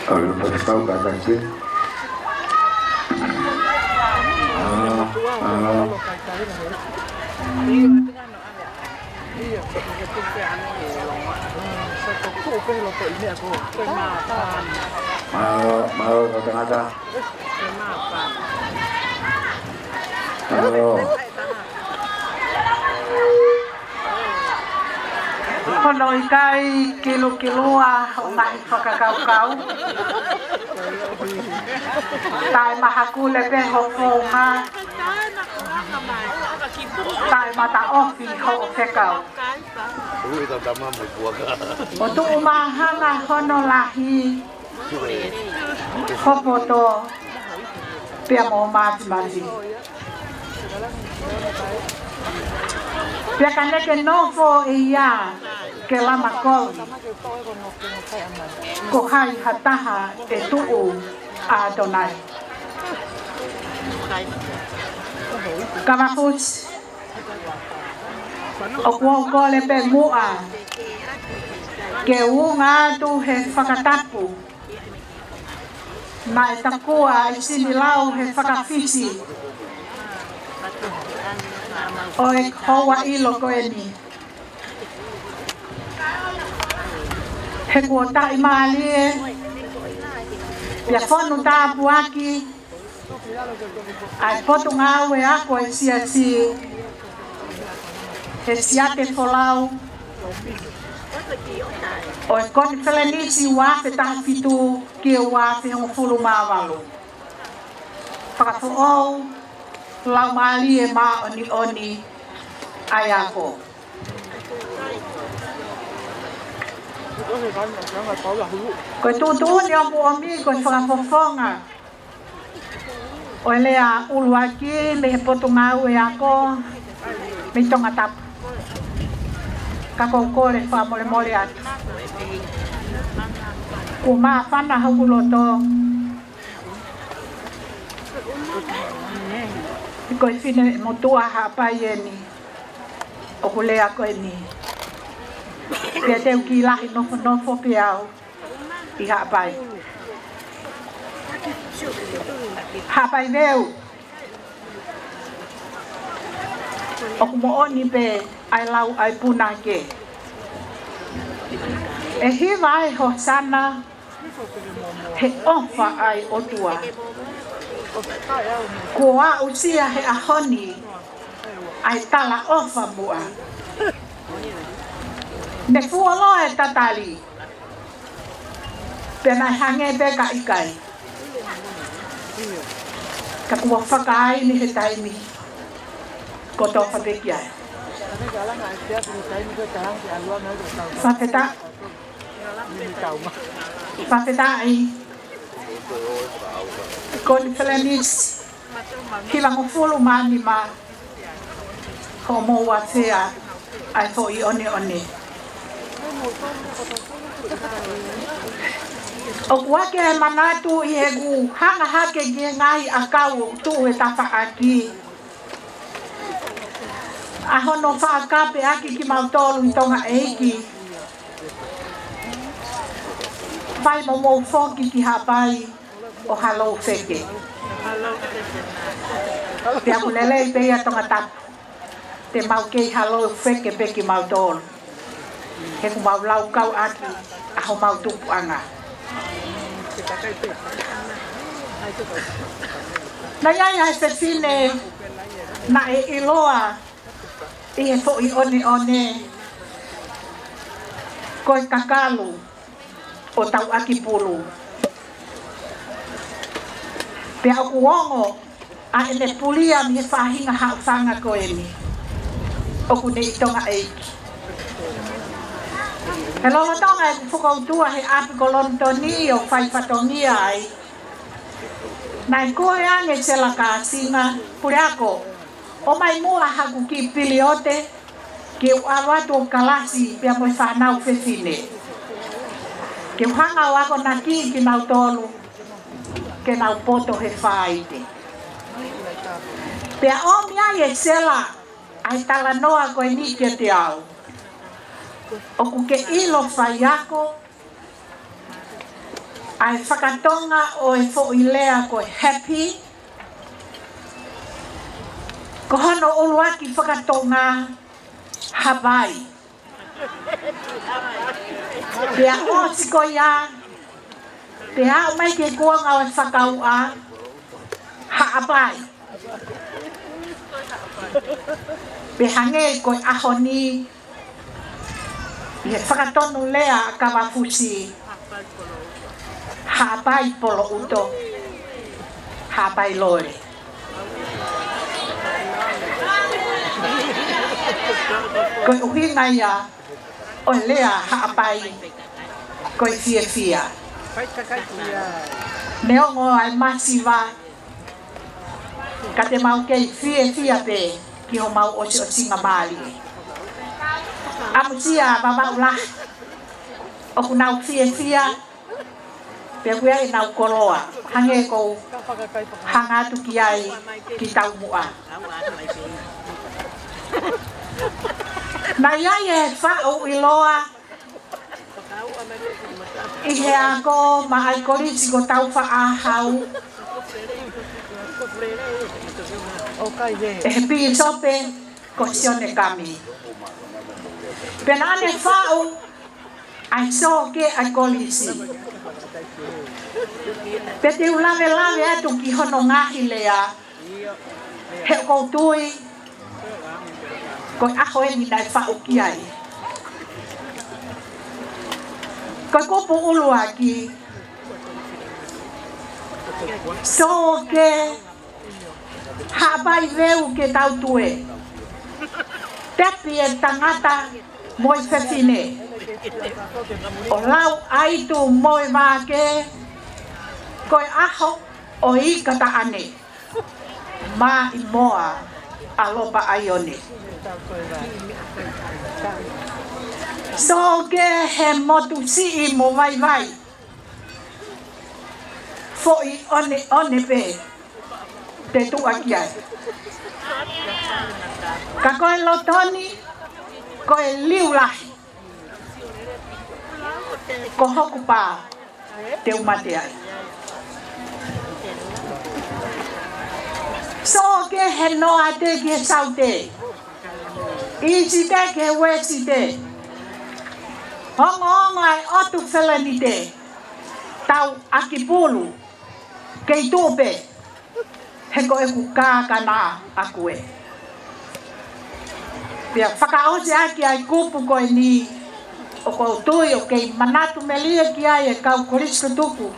ʻAlu pē kau kātaki. Mālō, mālō. Mālō, mālō kau tangata. Mālō. Hono ʻikai kilukilua ʻo e ngaahi fakakaukau. Taʻe mahakule pē hoʻo founga. Taʻe mataʻofi hoʻo fekau. ʻO tuʻu māhanga hono lahi, hopoto, pea mo mātimati. Pea ka ne ke nofo ʻe ia ke lama kovi, ko hai ha taha ʻe tuʻu ʻa ʻAtonai? Kavafusi, ʻoku ou kole pē muʻa ke u unga atu he fakatapu naʻe takua ʻe Sinilau he fakafisi ʻo e houa ʻilo ko eni. He kuo taʻimālie pea fonu tāpuaki ʻa e Potungāue Ako ʻa e Siasi, he Siaʻatoufolau, ʻo e konifelenisi ua afe taha fitu ki he ua afe hongofulu mā valu. Fakafoʻou Laumālie Māʻoniʻoni ʻa e Ako. Ko e tuʻutuʻuni ʻoku ʻomi ko e fakafofonga ʻo e lea ʻuluaki mei he Potungāue Ako mei Tongatapu. Ka ʻoku ou kole fakamolemole atu. Kuo māfana hoku loto he ko e finemotuʻa Haʻapai eni ʻoku lea ko eni. Pea te u kiʻi lahi nofonofo pē au ʻi Haʻapai. Haʻapai Veu. ʻOku moʻoni pē ʻa e lau ʻa e punake. ʻE hiva ʻa e hosana he ʻofa ʻa e ʻOtua. Kuo aʻusia he ʻaho ni ʻa e talaʻofa muʻa. Ne fuoloa e tatali, pea naʻe hangē pē ka ʻikai. Ka kuo fakaʻaini he taimi kotoa pē ki ai. Fakafeta-, fakafetaʻi. Konifelenisi hivangofulu mā nima, hoʻomou afea ʻa e foʻi ʻoneʻone. ʻOku ʻoatu e manatu ʻi heʻeku hanga hake ki he ngaahi ʻakau ʻoku tuʻu he tafaʻaki, ʻa hono fakakapeʻaki kimautolu ʻi Tonga ʻEiki. Fai mo mou foki ki Haʻapai ʻo halou feke. Pea ʻoku lelei pē ia Tongatapu, te mau kei halou feke pē kimautolu. He ʻoku mau laukau ʻaki ʻa homau tupuʻanga. Naʻe ʻi ai ʻa e fefine naʻe ʻiloa ʻi he foʻi ʻoneʻone ko e kakalu ʻo Tauʻakipulu. Pea ʻoku ongo ʻa ʻene pulia mei he faʻahinga haʻofanga ko eni ʻoku ne ʻi Tonga ʻEiki. He lolotonga ʻeku fokoutua he ʻapi ko Lonitoni ʻo fai fatongia ai, naʻe kole ange Sela Kasinga, Puleako, ʻomai muʻa haku kiʻi piliote ke u ʻalu atu ʻo kalasi pea mo e fānau fefine. Ke u hanga ʻo akonakiʻi kinautolu ke nau poto he faite. Pea ʻomi ai ʻe Sela ʻa e talanoa ko eni kiate au. ʻOku ke ʻilo faiako ʻa e fakatonga ʻo e foʻi lea ko e happy? Ko hono ʻuluaki fakatonga, Haʻapai. Pea ʻosi ko ia, pea aʻu mai ki he kuonga ʻo e fakauʻa, Haʻapai. Pea hangē ko e ʻaho ni, ʻi he fakatonulea ʻa Kavafusi, Haʻapai Poloʻuto, Haʻapai Lole. Ko e ʻuhinga ia ʻo e lea Haʻapai, ko e fiefia. Neongo ʻa e masiva, ka te mau kei fiefia pē ki homau ʻosiʻosingamālie. ʻAmusia Vavaʻu lahi, ʻoku nau fiefia, pea ʻoku ʻi ai ʻenau koloa, hangē ko u hanga atu ki ai ki taumuʻa. Naʻe ʻi ai e faʻu ʻiloa ʻi he ako maʻa e kolisi ko Tāufaʻāhau, ʻe he pīsope ko Sione Kami. Pea naʻa ne faʻu ʻa e sō ki he ʻa e kolisi. Pea te u lavelave atu ki hono ngaahi lea, he ʻoku ou tui ko e ʻaho eni naʻe faʻu ki ai. Ko e kupu ʻuluaki, sō ke Haʻapai veu ke tau tue. Tepi e tangata mo e fefine, ʻo lau ʻaitu mo e vākē, ko e ʻaho ʻo e ika taʻane, mā i moa ʻa Lopa ʻAione. Sō ke he motu siʻi mo vaivai, foʻi ʻoneʻone pē te tuʻaki ai. Ka ko e loto ni, ko e liu lahi, ko hoku pā te u mate ai. Sō ke he noate ki he saute, ʻīsite ki he uēsite, ongoongo ʻa e ʻotu felenite, tau ʻaki pulu, kei tuʻu pē, he ko ʻeku kākana ʻaku ē. Pea fakaʻosi ʻaki ʻa e kupu ko eni, ʻoku ou tui ʻoku kei manatu melie ki ai e kau kolisi tutuku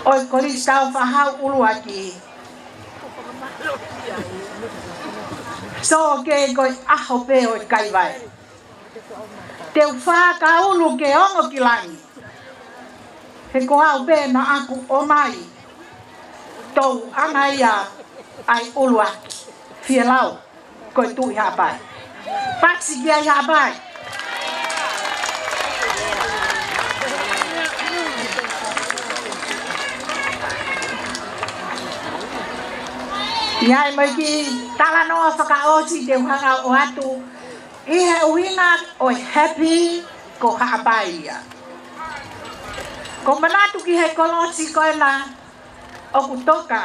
ʻo e Kolisi Tāufaʻāhau ʻUluaki. Sō ke ko e ʻaho pē ʻo e kaivai, te u fakaulu ke ongo ki langi, he ko au pē naʻa ku ʻomai, tōʻanga ia ʻa e ʻuluaki. Fielau, ko e Tuʻi Haʻapai. Pasi ki ai Haʻapai. ʻI ai mai ki talanoa fakaʻosi te u hanga ʻo ʻoatu ʻi he ʻuhinga ʻo e happy, ko Haʻapai ia. Ko e manatu ki he kolosi ko ena ʻoku toka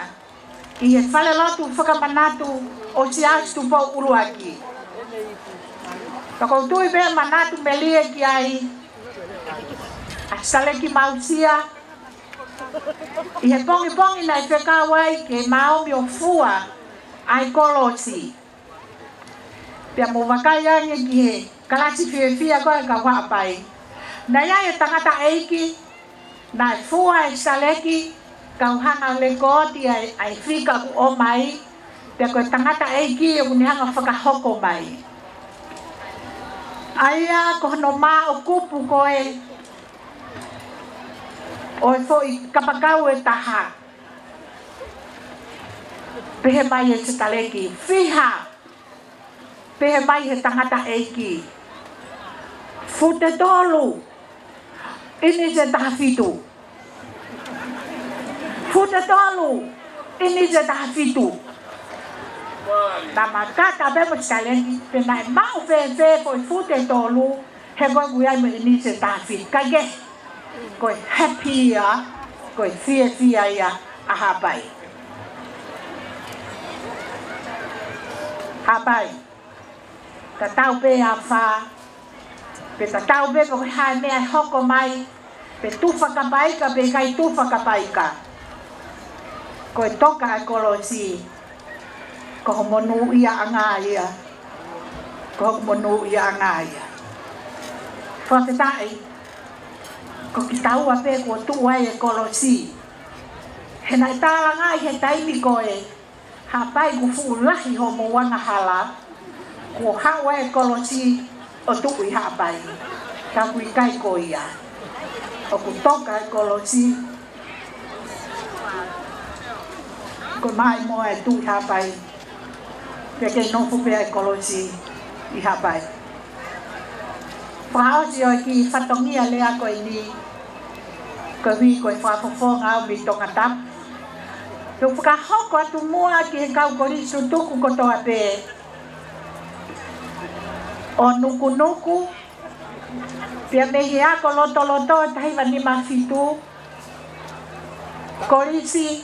ʻi he falelotu fakamanatu ʻo Siaosi Tupou ʻUluaki. Ka ʻoku ou tui pē manatu melie ki ai ʻa Sitaleki Mausia, ʻi he pongipongi naʻe fekau ai ke maʻu ʻo fua ʻa e kolosi. Pea mou vakai ange ki he kalasi fiefia ko ē ʻa e kau Haʻapai. Naʻe ʻi ai e tangataʻeiki naʻe fua e sitaleki, kau hanga ʻo lekooti ʻa e, ʻa e fika ʻoku ʻomai, pea ko e tangataʻeiki ʻoku ne hanga ʻo fakahoko mai. ʻA ia ko hono maʻu kupu ko ē ʻo e foʻi kapakau ʻe taha, pehē mai e sitaleki, fiha. Pehē mai he tangataʻeiki, fute tolu ʻinisi ʻe taha fitu. Fute tolu ʻinisi ʻe taha fitu. Naʻe makata pē mo e sitaleki pe naʻe maʻu fēfē foʻi fute tolu, he ko ē ʻoku ʻi ai mo e ʻinisi ʻe taha fitu. Kae kehe, ko e happy ia, ko e fiefia ia ʻa Haʻapai. Haʻapai, tatau pē ʻa fā, pe tatau pē pe ko e hā e meʻa ʻe hoko mai, pe tufa kapaika pe ʻikai tufa kapaika, ko e toka e kolosi, ko ho monūʻiaʻanga ia. Ko hoku monūʻiaʻanga ia. Fakafetaʻi, ko kitaua pē kuo tuʻu ai e kolosi. He naʻe tālangaʻi he taimi ko ē, Haʻapai, kuo fuʻu lahi hoʻomou angahala, kuo haʻu e kolosi ʻo tuʻu ʻi Haʻapai. Ka ʻoku ʻikai ko ia. ʻOku toka e kolosi, ko e maʻimoa e Tuʻi Haʻapai, pea kei nofo pē ʻa e kolosi ʻi Haʻapai. Fakaʻosi ʻo e kiʻi fatongia lea ko eni, koeʻuhi ko e fakafofonga au mei Tongatapu, te u fakahoko atu muʻa ki he kau kolisi tutuku kotoa pē ʻo Nukunuku, pea mei he ako lotoloto ʻo e taha hiva nima fitu, Kolisi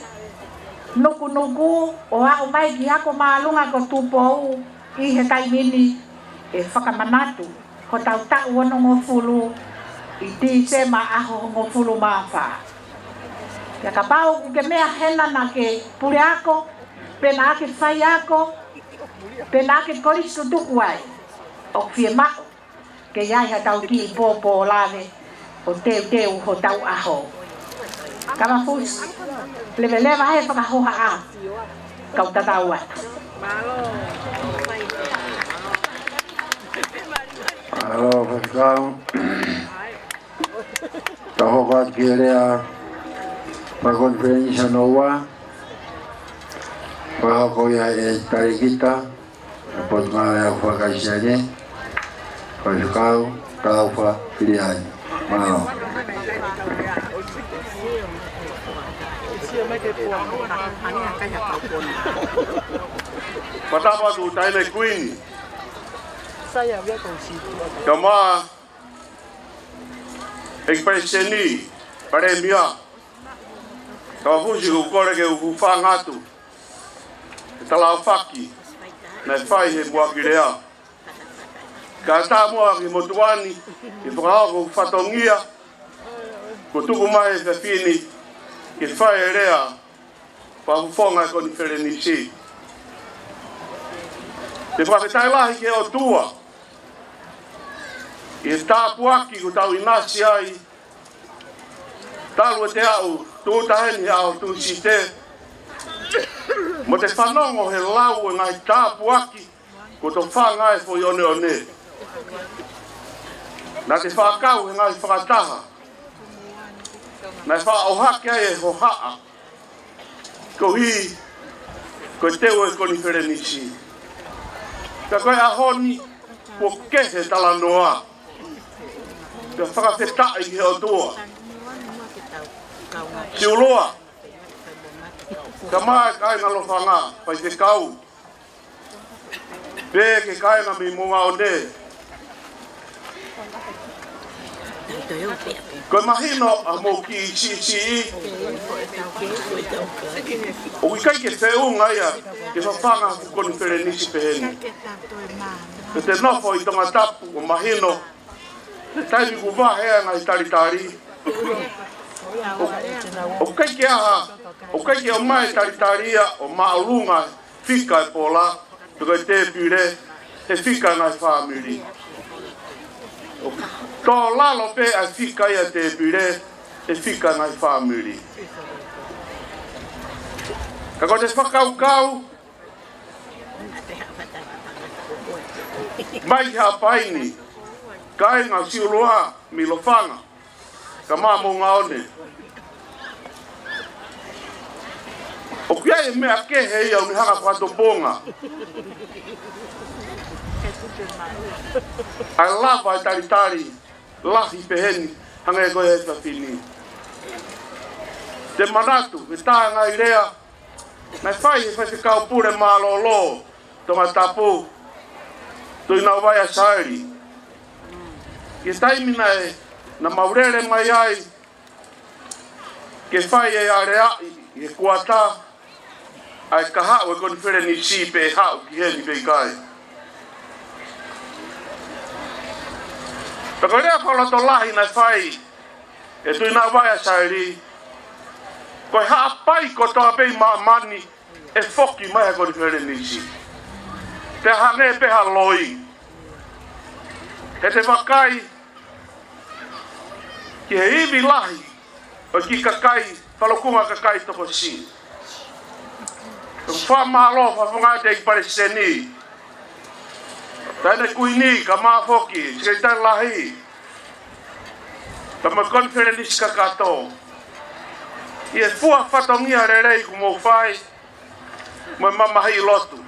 Nukunuku, ʻo aʻu mai ki he ako māʻolunga ko Tupou ʻi he taimi ni, ʻe fakamanatu hotau taʻu onongofulu ʻi Tīsema ʻaho hongofulu mā fā. Pea kapau ʻoku ke meʻa hena naʻa ke puleako, pe naʻa ke faiako, pe naʻa ke kolisi tutuku ai, ʻoku fiemaʻu ke ʻi ai haʻatau kiʻi pōpō lave, ʻo teuteu hotau ʻaho. Kamafusi, leveleva he fakahohaʻa, kau tatau atu. Mālō, Faifekau. Tau hoko atu ki he lea fakakonifelenisi hono ua. Fakahoko ia ʻe he Talēkita ʻo e Potungāue ʻa e Fakaisele, Faifekau Taufa Filiani. Mālō. Fakatapu atu Taʻahine Kuini. Kae ʻumaʻā ʻEiki Palesiteni, Palēmia, Kamafusi, ʻoku ou kole ke u hūfanga atu he talaʻofa naʻe fai he muʻaki lea. Kae ʻatā muʻa ki he motuʻa ni ke fakahoko hoku fatongia kuo tuku mai he efiafi ni ke fai e lea fakafofonga e konifelenisi. Te u fakafetaʻi lahi ki he ʻOtua ʻi he tāpuaki kuo tau ʻinasi ai talu ʻete aʻu tūʻuta heni he ʻaho Tūsite, mo ʻete fanongo he lau e ngaahi tāpuaki kuo tofanga e foʻi ʻoneʻone. Naʻá te fakakau he ngaahi fakataha naʻe fakaʻohake ai e hohaʻa koeʻuhi ko e teu e konifelenisi. Ka ko e ʻaho ni kuo kehe talanoa. Pea fakafetaʻi ki he ʻOtua. Siʻuluʻa, kae ʻumaʻā e kāinga Lofanga, Faifekau, pea ki he kāinga mei Moʻunga One, ko e mahino ʻa hoʻomou kiʻi siʻisiʻi, ʻoku ʻikai ke feʻunga ia ke fafanga ha konifelenisi pehē ni. Pea te nofo ʻi Tongatapu ʻo mahino he taimi kuo vahe ai e ngaahi talitali, ʻoku ʻikai ke ʻi ai ha, ʻoku ʻikai ke ʻomai e talitali ia ʻo māʻolunga e fika e pola, pe ko e tēpile, he fika e ngaahi fāmili. ʻOku tō lalo pē ʻa e fika ia e tēpile he fika e ngaahi fāmili. Ka ko ʻete fakakaukau mai ki Haʻapai ni, kāinga Siʻuluʻa mei Lofanga, kae ʻumaʻā Moʻunga One, ʻoku ʻi ai e meʻa kehe ia ʻoku ne hanga ʻo fakatupunga ʻa e lava e talitali lahi pehē ni, hangē ko e efiafi ni. Te u manatu he taha e ngaahi lea naʻe fai ʻe he Faifekau Pule Mālōlō Tongatapu, Tuʻinavai ʻa Saeli, ʻi he taimi naʻe, naʻa mau lele mai ai ke fai e aleaʻi ʻi he kuata ʻa e kahaʻu e konifelenisi pe ʻe haʻu ki heni pe ʻikai. Pea ko e lea fakalotolahi naʻe fai ʻe Tuʻinavai ʻa Saeli, ko e Haʻapai kotoa pē ʻi māmani ʻe foki mai he konifelenisi. Pea hangē pē ha loi. He te vakai ki he ivi lahi ʻo e kiʻi kakai, falukunga kakai tokosiʻi. Ko e fakamālō fakafofonga atu ki he ʻEiki Palesiteni, Taʻahine Kuini, kae ʻumaʻā foki Sekelitali Lahi, kae ʻumaʻā e konifelenisi kakato, ʻi he fua fatongia lelei kuo mou fai mo e mamahiʻi lotu.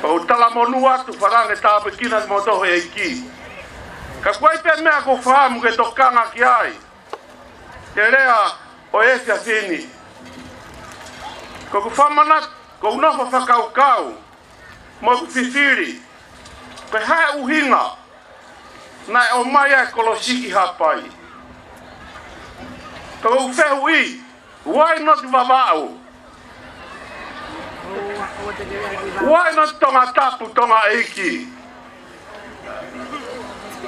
ʻOku ou talamonū atu, fakaange tāpuekina kimoutolu ʻe he ʻEiki. Ka ʻoku ʻi ai pē meʻa ʻoku ou fakaʻamu ke tokanga ki ai he lea ʻo e efiafi ni. Ko ʻeku fakamanatu, ko ʻeku nofo fakakaukau mo ʻeku fifili, ko e hā e ʻuhinga naʻe ʻomai ai e kolosi ki Haʻapai. Ko ʻeku fehuʻi, why not Vavaʻu? Why not Tongatapu, Tongaʻeiki?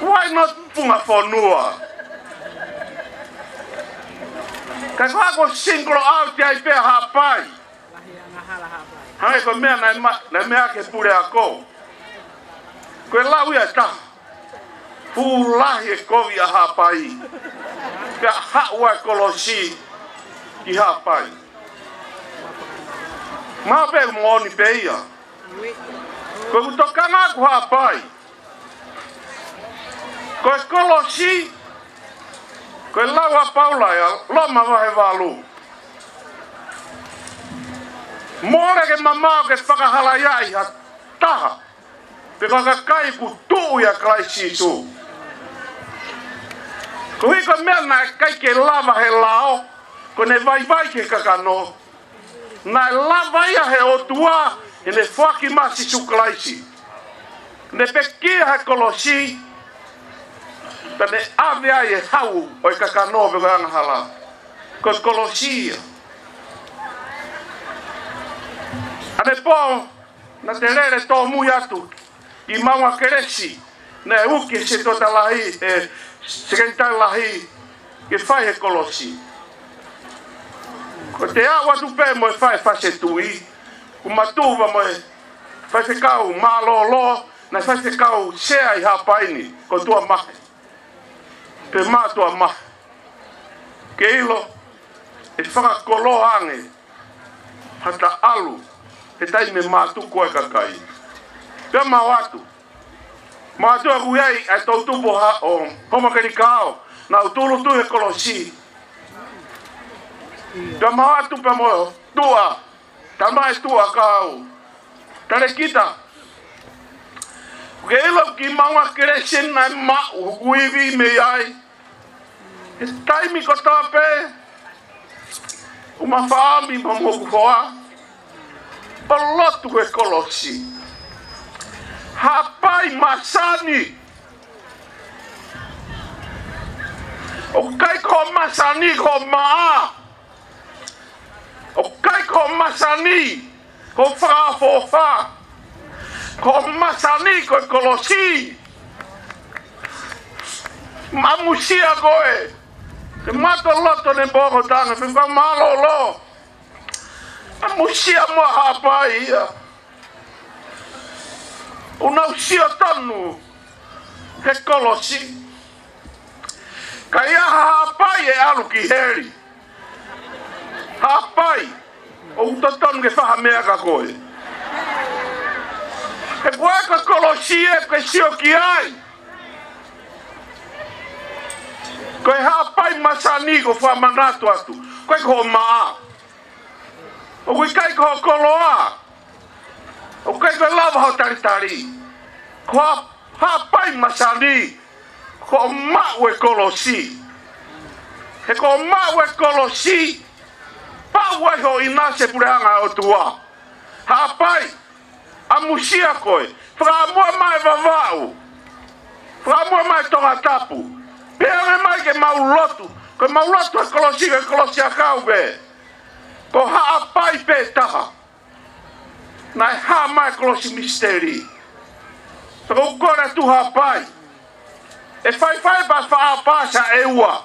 Why not Funga Fonua? Ka ko e hā ʻoku single out ai pē Haʻapai? Hangē ko e meʻa naʻe ma-, naʻe meʻa ki he puleako. Ko e lau ia ʻe taha. Fuʻu lahi e kovi ʻa Haʻapai. Pea haʻu ʻa e kolosi ki Haʻapai. Mahalo pē moʻoni pē ia. Ko ʻeku tokanga ʻaʻaku Haʻapai, ko e kolosi, ko e lau ʻa Paula ia, Loma vahe valu. Mole ke mamaʻo ke fakahalaiaʻi ha taha, pe ko ha kakai kuo tuʻu ʻia Kalaisi Sīsū. Koeʻuhi ko e meʻa naʻe ʻikai ke lava he lao, ko ʻene vaivai ki he kakano, naʻe lava ia he ʻOtua heʻene foaki mai ʻa Sīsū Kalaisi. Ne pekia he kolosi, pea ne ʻave ai e hau ʻo e kakano pe ko e angahala. Ko e kolosi ia. Ane pō, naʻa te lele tōmui atu ʻi Maunga Kelesi, naʻe uki e setuata lahi, e sekelitali lahi, ke fai he kolosi. Ko ʻete aʻu atu pē mo e fai fase tui, kuo ma tuʻu pea mo e faifekau mālōlō, naʻe faifekau sea ʻi Haʻapai ni, ko Tuʻamahe. Pea mo Tuʻamahe. Ke ʻilo, ʻe fakakoloa ange ha taʻalu he taimi ʻe mātuku ai e kakai. Pea mau atu. Mau atu ʻoku ʻi ai ʻa e toʻutupu ʻo Homa Kelikao, naʻa nau tūʻulutui he kolosi. Pea mau atu pea mo Tuʻa, tama e Tuʻa kau Talekita. Ke ʻilo ki Maunga Kelesi naʻe maʻu hoku ivi mei ai. He taimi kotoa pē, ʻoku ma fāmi mo hoku hoa, ʻo lotu he kolosi. Haʻapai masani. ʻOku ʻikai ko e masani ko e maʻa. ʻOku ʻikai ko e masani ko e fakaʻofoʻofa. Ko e masani ko e kolosi. ʻAmusia koe. Ke mata loto ne poko tanga, fika mālōlō. ʻAmusia mo Haʻapai ia. ʻOku nau sio tonu he kolosi. Ka ʻi ai ha Haʻapai ʻe ʻalu ki heli. Haʻapai, ʻoku totonu ke fai ha meʻa kia koe. He ko e kolosi ē ke sio ki ai. Ko e Haʻapai masani ʻoku ou fakamanatu atu. ʻOku ʻikai ko e maʻa. ʻOku ʻikai ko e koloa. ʻOku ʻikai ko e lava hoʻo talitali. Ko e Haʻapai masani, ko e maʻu e kolosi. He ko e maʻu e kolosi, pau ai hoʻo ʻinasi he puleʻanga ʻo e ʻOtua. Haʻapai, ʻamusia koe, fakaʻamua mai Vavaʻu, fakaʻamua mai Tongatapu, pehē ange mai ke mau lotu, ko e mau lotu he kolosi, ko e kolosi ʻakau pē. Ko Haʻapai pē taha. Naʻe hā mai e kolosi misiteli. Pea ʻoku ou kole atu Haʻapai, ʻe faifai pea faʻa pasa ʻe ua.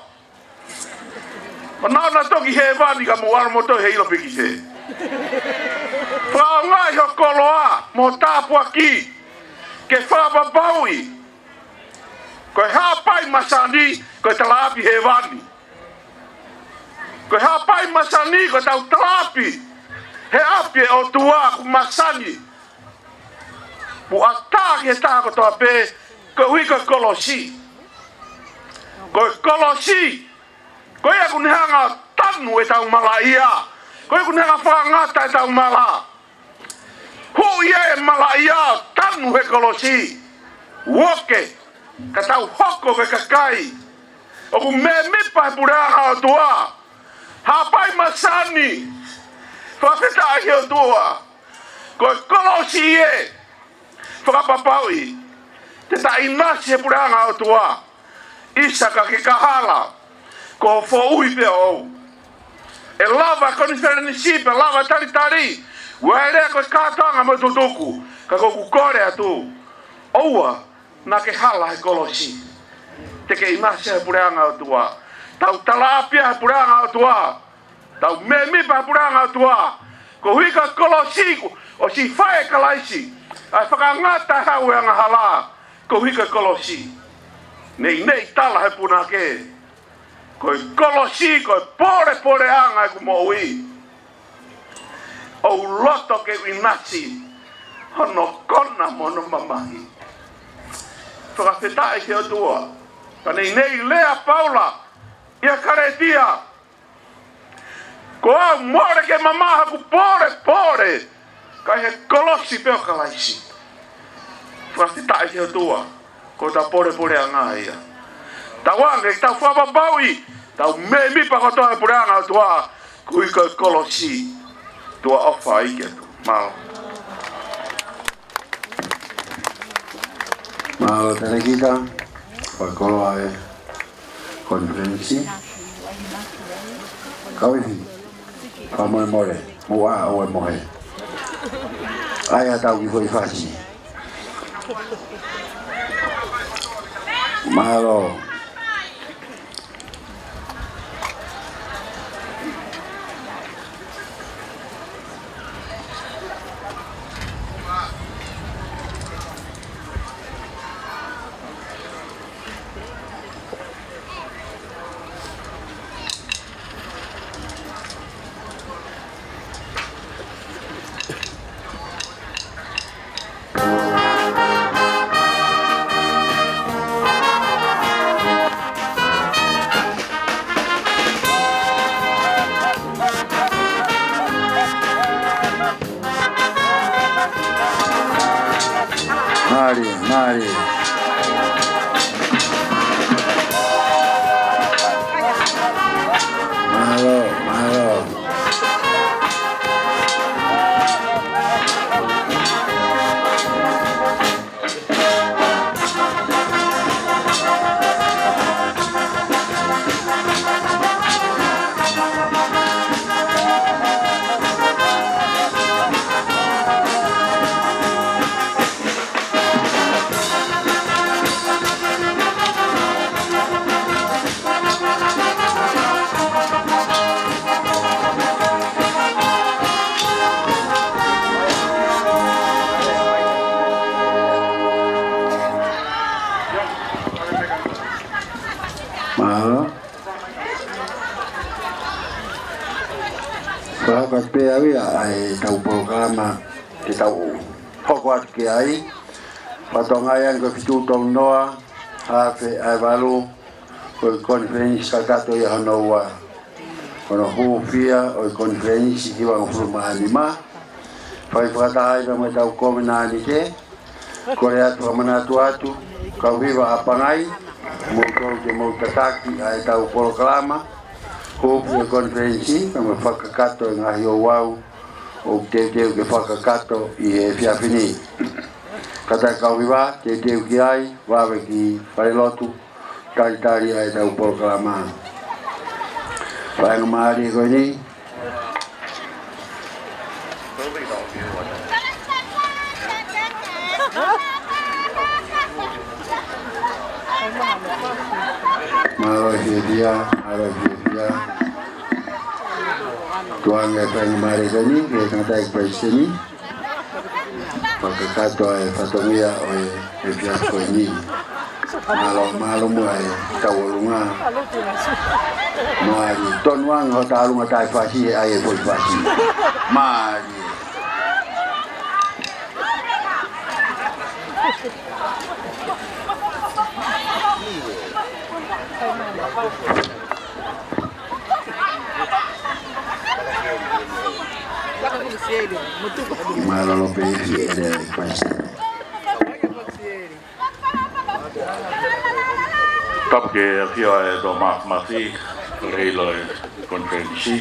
Manatu naʻa toki hēvani ka mou ʻalu moutolu he ʻilo pe ki fē. Fakaʻaongaʻi hoʻo koloa mo e tāpuaki ke fakapapauʻi ko e Haʻapai masani ko e talaʻapi hēvani. Ko e Haʻapai masani ko ʻetau talaʻapi he ʻapi ʻo e ʻOtua ʻoku masani. Mo ʻatā ki he taha kotoa pē, koeʻuhi ko e kolosi. Ko e kolosi, ko ia ʻoku ne hanga ʻo tanu ʻetau malaʻia. Ko ia ʻoku ne hanga ʻo fakangata ʻetau mala. Huʻi e malaʻia ʻo tanu he kolosi. Uoke, ka tau hoko ko e kakai ʻoku mēmipa he puleʻanga ʻo e ʻOtua. Haʻapai masani, fakafetaʻi ki he ʻOtua. Ko e kolosi ē, fakapapauʻi te ta ʻinasi he puleʻanga ʻo e ʻOtua. ʻIsa ka ke kahala, ko ho foʻui pē ʻoʻou. ʻE lava e konifelenisi, pea lava e talitali, ʻoua ʻe lea ko e kātoanga mo e tutuku, ka ʻoku ou kole atu. ʻOua naʻa ke hala he kolosi. Te ke ʻinasi he puleʻanga ʻo e ʻOtua. Tau talaʻapi he puleʻanga ʻo e ʻOtua. Tau mēmipa he puleʻanga ʻo e ʻOtua. Koeʻuhi ko e kolosi, ʻosi fai ʻe Kalaisi ʻa e fakangata e hau ʻo e angahala. Koeʻuhi ko e kolosi. Neʻineʻi tala he punake, ko e kolosi ko e polepoleʻanga ʻeku moʻui. ʻOku ou loto ke u ʻinasi hono kona mo hono mamahi. Fakafetaʻi ki he ʻOtua. Ka neʻineʻi lea ʻa Paula ʻia Kalētia, ko au mole ke mamaha ʻeku polepole, ka ʻi he kolosi pē ʻo Kalaisi. Fakafetaʻi ki he ʻOtua, ko ʻetau polepoleʻanga ia. Tauange ke tau fakapapauʻi, tau mēmipa kotoa he puleʻanga ʻo e ʻOtua, koeʻuhi ko e kolosi, tuʻa ʻofa ai ki he ʻOtua. Mālō. Mālō Talēkita, fakakoloa e konifelenisi. Kau ifi, fakamolemole, mou ʻā ʻo mohe. ʻAi ʻetau kiʻi foʻi fasi. Mālō. Mālie, mālie. Mālō, mālō. Mālō. Fakakoloa pē ʻa ia ʻa ʻetau polokalama ke tau hoko atu ki ai. Fatongia ko e fitu tolu noa, afe ʻa e valu, ko e konifelenisi kakato ia hono ua. Hono hūfia ʻo e konifelenisi hiva hongofulu mā nima. Fai fakataha ai pea mo ʻetau kovinānite. Kole atu fakamanatu atu, kau hiva ʻa Pangai, mou tolu ke mou tataki ʻa ʻetau polokalama, hūfia e konifelenisi, kae mo e fakakakato e ngaahi ouau ʻoku teuteu ke fakakakato ʻi he efiafi ni. Kātaki kau hiva, teuteu ki ai, vave ki falelotu, talitali ʻa ʻetau polokalama. Faingamālie ko eni. Mālō e fiefia, mālō e fiefia. Tuku ange e faingamālie ko eni ki he tangataʻeiki palesiteni. Fakakakato ʻa e fatongia ʻo e, e efiafi ko eni. Mālō, mālō muʻa e tauʻolunga. Mālie, tonu ange hoʻo tālunga taʻefasi he ʻai e foʻi fasi. Mālie. Mālō pē ki he palesiteni. Tapu ki he ʻafio ʻa e Tōmasi Mafi, lelei ʻa e konifelenisi.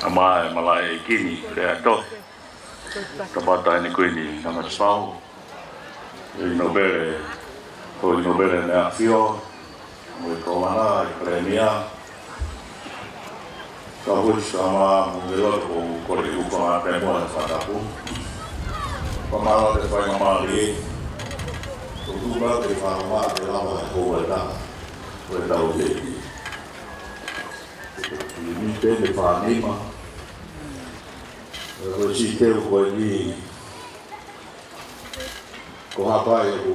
ʻAmai e malaʻe ʻeiki ni, lea tohi. Tangata ʻeni Kuini Nanasipauʻu. ʻEiki Nōpele, ʻEiki Nōpele Naʻe ʻAfio, mo e Kōvana, e Palēmia. Ka fusi ka mā mo ke loto ko kole uka mā pē mo e fatapu. Ka mā lote faingamālie. Ko tula ke fakamā ke lava e kou e tā. Ko e tau te. Ni te ne fānima. Ko e si teu ko e ni. Ko hapa e ku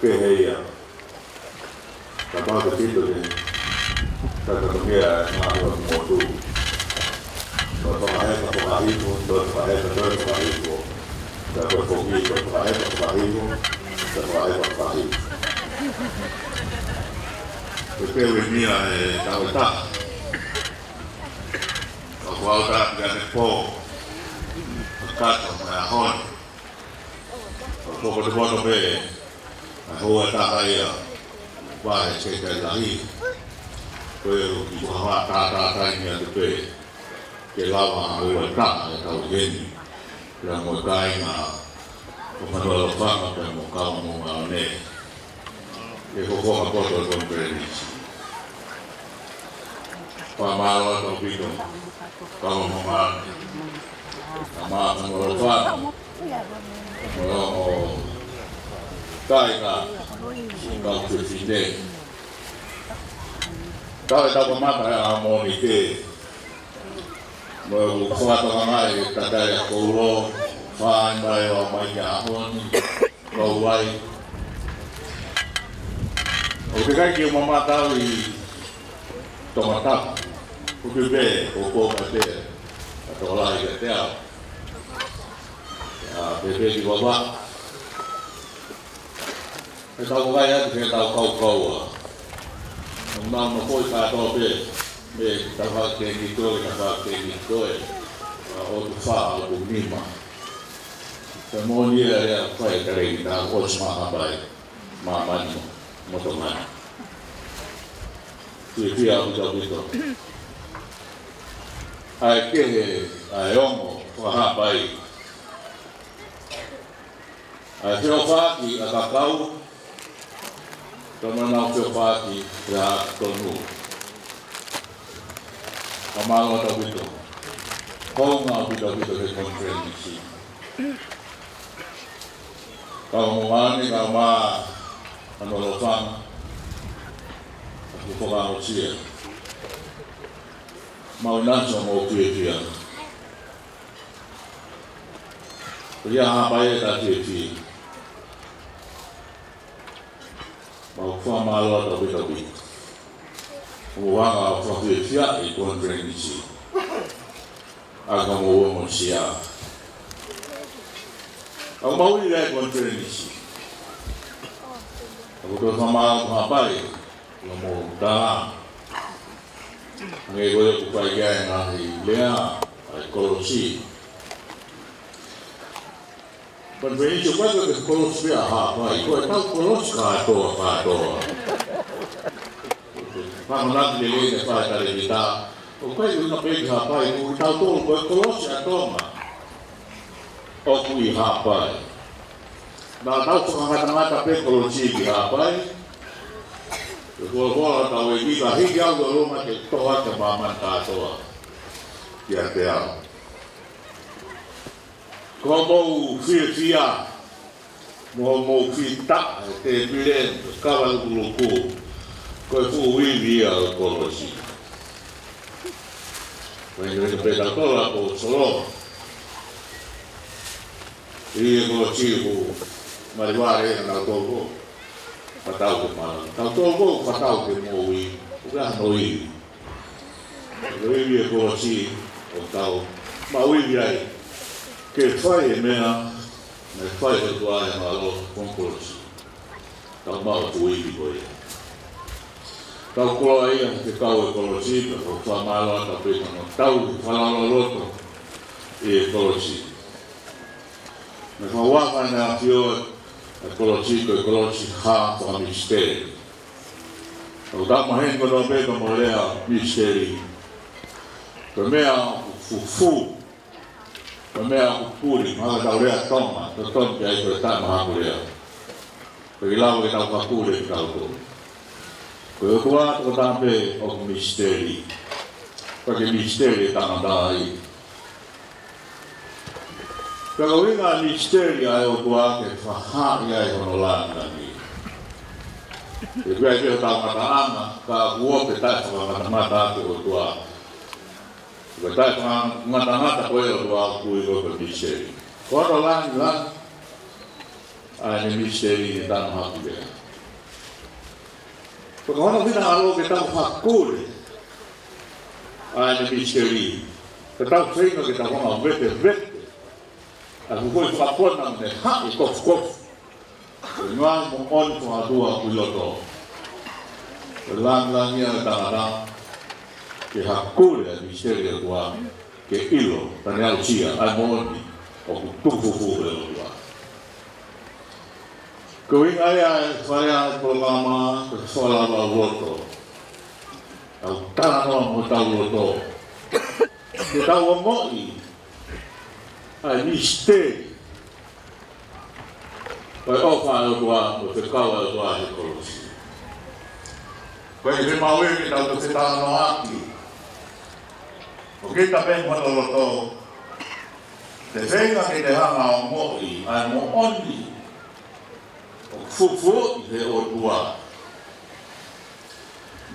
kehe ia. Kapau te tito ke, ka ka tumia e ngaahi ua motu. Toe fakahepa fakahifo, toe fakahepa, toe fakahifo. Ka toe foki, toe fakahepa fakahifo, toe fakahepa fakahifo. Ko e pehē ʻe ia e tau e taha. ʻOku ʻalu atu ki he pō, kakato mo e ʻaho ni. ʻOku pokopokomoto pē ʻa e houa ʻe taha ia, vahe Sekelitali Lahi. Ko e ʻoku kiʻi fakahā tātātaha ni atu pē ke lava ʻa e houa ʻe taha ʻetau ʻi heni. Pea mo e kāinga ʻo Fanua Lofanga pea mo Kauangaonga ʻo ne. Ke ko ko ka poto e konifelenisi. Fakamālō atu ʻaupito. Kauangaonga. Kae ʻumaʻā Fanua Lofanga. Mo e ongo kāinga. Kau fefine. Kau e tau kamata e ʻaho ni ke. Mo e ʻoku fakatokangaʻi e kakai ʻa Koulo, fai mai ʻo mai ki he ʻaho ni. Kau ai. ʻOku ʻikai ke u mamata au ʻi Tongatapu. ʻOku pē, ʻoku ou pē. ʻA tokolahi kiate au. ʻA, pē pē ki Vavaʻu. Ke tau vakai atu ke tau kaukaua. ʻOku nau nofoʻi kātoa pē. Mei he tafaʻaki ni ko e, tafaʻaki ni ko e. ʻA, ʻoku fā, ʻoku nima. Pea moʻoni e lea ʻoku fai ʻe Taleni, tā ko e ʻosi mai Haʻapai, māmani mo, mo Tonga ni. Fiefia ʻaupito ʻaupito. ʻA e kehe, ʻa e ongo, fakahapai. ʻA e feʻofaʻaki ʻa Kakau, tama nau feʻofaʻaki ʻa Tonu. Ka mālō ʻaupito. Hounga ʻaupito ʻaupito he konifelenisi. Kauangaonga ni kae ʻumaʻā Fanua Lofanga. ʻOku fakaʻosia. Mau ʻinasi ʻo mau fiefia. Ko ia Haʻapai ʻe ta fiefia. Mau fakamālō atu ʻaupito ʻaupito. Ko e anga ʻo e fakafiefiaʻi e konifelenisi. ʻA ka mou ongosia. ʻOku mau ʻi he konifelenisi. ʻOku toe fakamālō Haʻapai. Ka mou tā. Hangē ko ia ʻoku fai ki ai e ngaahi lea, ʻa e kolosi. Konifelenisi ʻoku ʻikai ko e kolosi pē ʻa Haʻapai, ko e tau kolosi kātoa, kātoa. Fakamanatu lelei ʻe he Faʻē Talēkita, ʻoku ʻikai ko e ʻuhinga pē ki Haʻapai, ko kitautolu ko e kolosi ʻa Tonga ʻoku ʻi Haʻapai. Naʻa tau fakangatangata pē kolosi ki Haʻapai, ke folofola ʻetau ʻEiki ka hiki au ʻi ʻolunga ke toʻo atu e māmani kātoa kiate au. Ko hoʻomou fiefia, mo hoʻomou fita, e tēpile, kava lukuluku, ko e fuʻu ivi ia ʻo e kolosi. Ko e ʻuhinga pē tautolu ʻa ko solo. ʻI he kolosi ʻoku malivale ʻa nautolu. Fakatau ke malanga. Tautolu ʻoku fakatau ke moʻui. ʻOku ʻi ai hano ivi. Ko e ivi e kolosi ʻoku tau maʻu ivi ai. Ke fai e meʻa, naʻe fai ʻe he ʻOtua ʻi he mālō ko e kolosi. Tau maʻu e fuʻu ivi ko ia. Tau koloa ia he kau e kolosi, ka ko e fakamālō atu pē ki hono tau e fakalotoloto ʻi he kolosi. Naʻe fakahā ʻe he ʻAfio e kolosi ko e kolosi hā fakamisiteli. ʻOku tau maheni ko e nō pē ka mo e lea misiteli. Ko e meʻa ʻoku fufū. Ko e meʻa ʻoku puli, mahalo ʻetau lea Tonga, totonu ke ʻai ko e taʻemahakulea. Pea ke lava ke tau fakapule kitautolu. Ko e ʻOtua tokotaha pē ʻoku misiteli. Pea ke misiteli e tangata ai. Pea ko e ʻuhinga e misiteli ʻa e ʻOtua ke fakahā ai hono lāngilangi. ʻOku ʻi ai pē hotau ngataʻanga, ka ʻoku ʻope taʻefakangatangata ʻa e ʻOtua. Ko e taʻefakangatangata ko e ʻOtua ʻoku ui ko e misiteli. Ko hono lāngilangi, ʻa ʻene misiteli ʻi he taʻemahakulea. Ko hono finangalo ke tau hakule ʻa ʻene misiteli, ke tau feinga ke tau hanga ʻo vetevete ʻa e hukui fakapona mo e haʻi kofukofu ʻo e ngaahi moʻoni fakaʻotua ʻoku ʻi loto. Ko e lāngilangi ia ʻo e tangata ke hakule ʻa e misiteli ʻo e ʻOtua, ke ʻilo, ka ne aʻusia ʻa e moʻoni ʻoku tuku fufū ʻe he ʻOtua. Ko e ʻuhinga ia ʻa e fai ʻa e polokalama, ko e fakalaulauloto, ʻetau talanoa mo ʻetau loto, ke tau ongoʻi ʻa e misiteli ʻo e ʻofa ʻa e ʻOtua, ʻo e fekau ʻa e ʻOtua he kolosi. Ko e fiemaʻu ia ke tau toe fetalanoaʻaki, ʻo kita pē mo hoto loto, ke feinga ke te hanga ʻo ongoʻi ʻa e moʻoni ʻoku fufū ʻe he ʻOtua.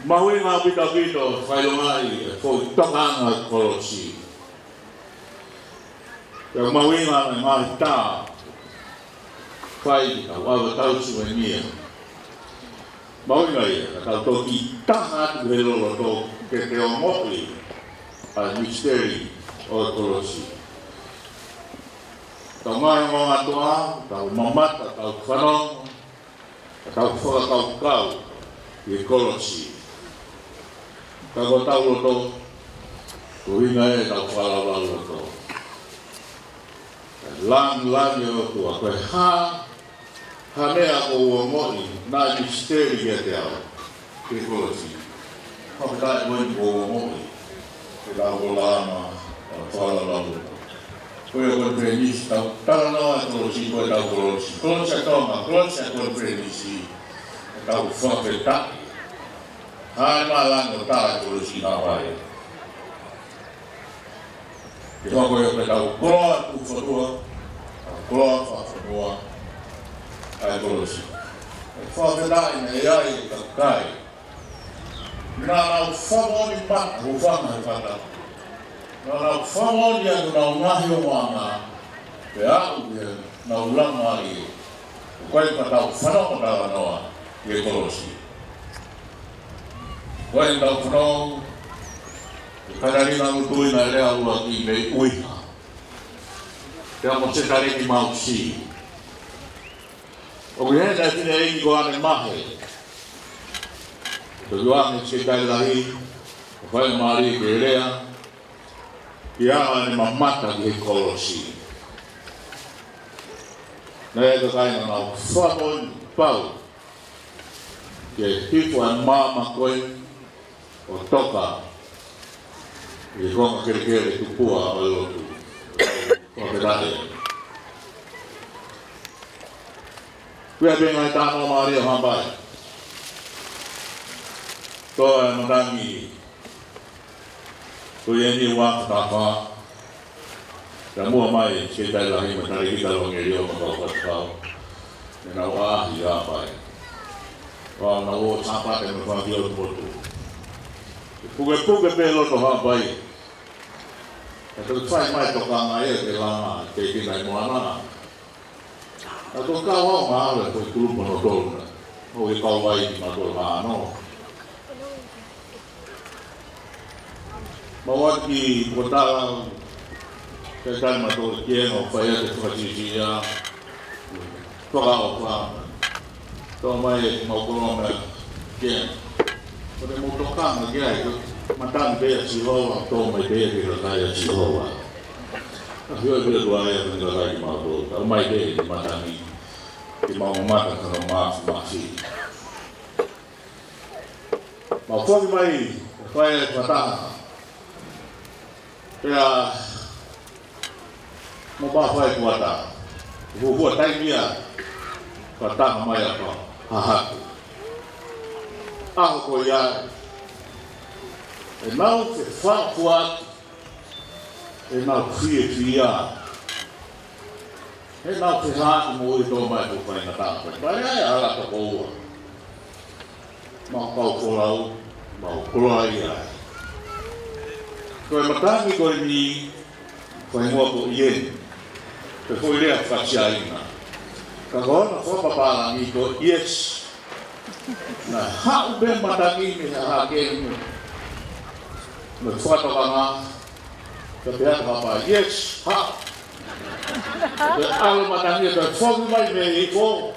Mahuʻinga ʻaupito ʻaupito fakaʻilongaʻi e foʻi tokaʻanga ʻo e kolosi. Pea mahuʻinga ʻa e ngaahi tā fai ke tau ʻave ʻetau suvenia. Mahuʻinga ia ka tau toki taha atu he loloto ke te ongoʻi ʻa e misiteli ʻo e kolosi. Tau ngaahi ongoongo atu ā, tau mamata, tau fanongo, ka tau fakakaukau ʻi he kolosi. Ka ko hotau loto, ko e ʻuhinga ia ʻetau fakalaulauloto. Lāngilangi ʻo e ʻOtua, ko e hā ha meʻa ʻoku ou ongoʻi naʻe misiteli kiate au he kolosi. Fakafetaʻi ko eni kuo u ongoʻi ʻetau polokalama, ʻetau fakalaulauloto. Ko e konifelenisi, tau talanoa e kolosi, ko ʻetau kolosi. Kolosi ʻa Tonga, kolosi ʻa e konifelenisi. Tau fakafetaʻi. Haʻu mai e lāngilangi ʻo tā e kolosi ʻi Haʻapai. Ke hoko ia ko ʻetau koloa tuʻufonua, ʻetau koloa fakafonua, ʻa e kolosi. ʻOku fakafetaʻi naʻe ʻi ai e kakai naʻa nau fakamoʻoni mata, hūfanga he fata. Naʻa nau fakamoʻoni ʻa honau ngaahi ongoʻanga, pea aʻu ki heʻenau laumālie, ʻo ʻikai ke tau fanongo talanoa ʻi he kolosi. Ko ʻetau fanongo, ʻi he Katalina Ngutu naʻe lea ʻuluaki mei ʻUiha. Pea mo Setaleki Mausi. ʻOku ʻi heni ʻa e fineʻeiki ko ʻAne Mahe. Ko e ʻuhinga ʻa e Sekelitali Lahi, ʻoku fai mālie ke lea, ʻi heʻene mamata ki he kolosi. Naʻe ʻi ai e kakai naʻa nau fakamoʻoni pau, ke hifo ʻa e maama ko ē ʻo toka ʻi he konga kelekele tupuʻa ʻo e lotu. Fakafetaʻi. Ko ia pē ngaahi talanoa mālie ʻo Haʻapai. Toʻo e matangi ko eni ua fakafa. Pea muʻa mai Sekelitali Lahi mo Talēkita Loangelio mo e kau faifekau, naʻa nau ʻaʻahi ʻi Haʻapai. ʻO nau ō Sāpate mo e fanga kiʻi ʻotu ʻotu. Pukepuke pē loto Haʻapai. Pea toki fai mai e tokanga ia ke langa, ke kina ʻi Moana. Naʻa tau kau ʻo ngāue ko e kulupu hono tolu na. ʻO e kau ai ki mātou ʻa ʻAno. Mau ʻoatu e potala, ke tali mātou ki he ʻenau fai ʻa e fakasiʻisiʻi ʻa e fakaʻofa. Toʻo mai e mau koloa mei he ʻenau. Ko e mau tokanga ki ai, ko e matangi pē ʻa Sihova, toʻo mai pē ki he kakai ʻa Sihova. ʻAfio pē ʻOtua ia ki he kakai kimautolu. Toʻo mai pē e matangi, ke mau mamata ki hono māfimafi. Mau foki mai, fai e fakataha. Pea, mo ba fai kuata. Fuofua taimi ia, fakataha mai ʻa Haʻapai. ʻAho ko ia, ʻenau fefakafua, ʻenau fiefia. ʻEnau fehāʻaki moʻui toʻo mai ʻa e fuʻu faingataʻa ko ē. Pea ʻi ai e ala toko ua. Mau kau folau, mau koloa ia. Ko e matangi ko eni, ko e hingoa ko ʻIeni. Ko e foʻi lea faka-Siaina. Ka ko hono fakapālangi ko Yes. Naʻe haʻu pē matangi mei Haʻakei mo e fakatokanga. Ka pehē atu Haʻapai, "Yes, haʻu." Pea ʻalu matangi pea foki mai mei hifo.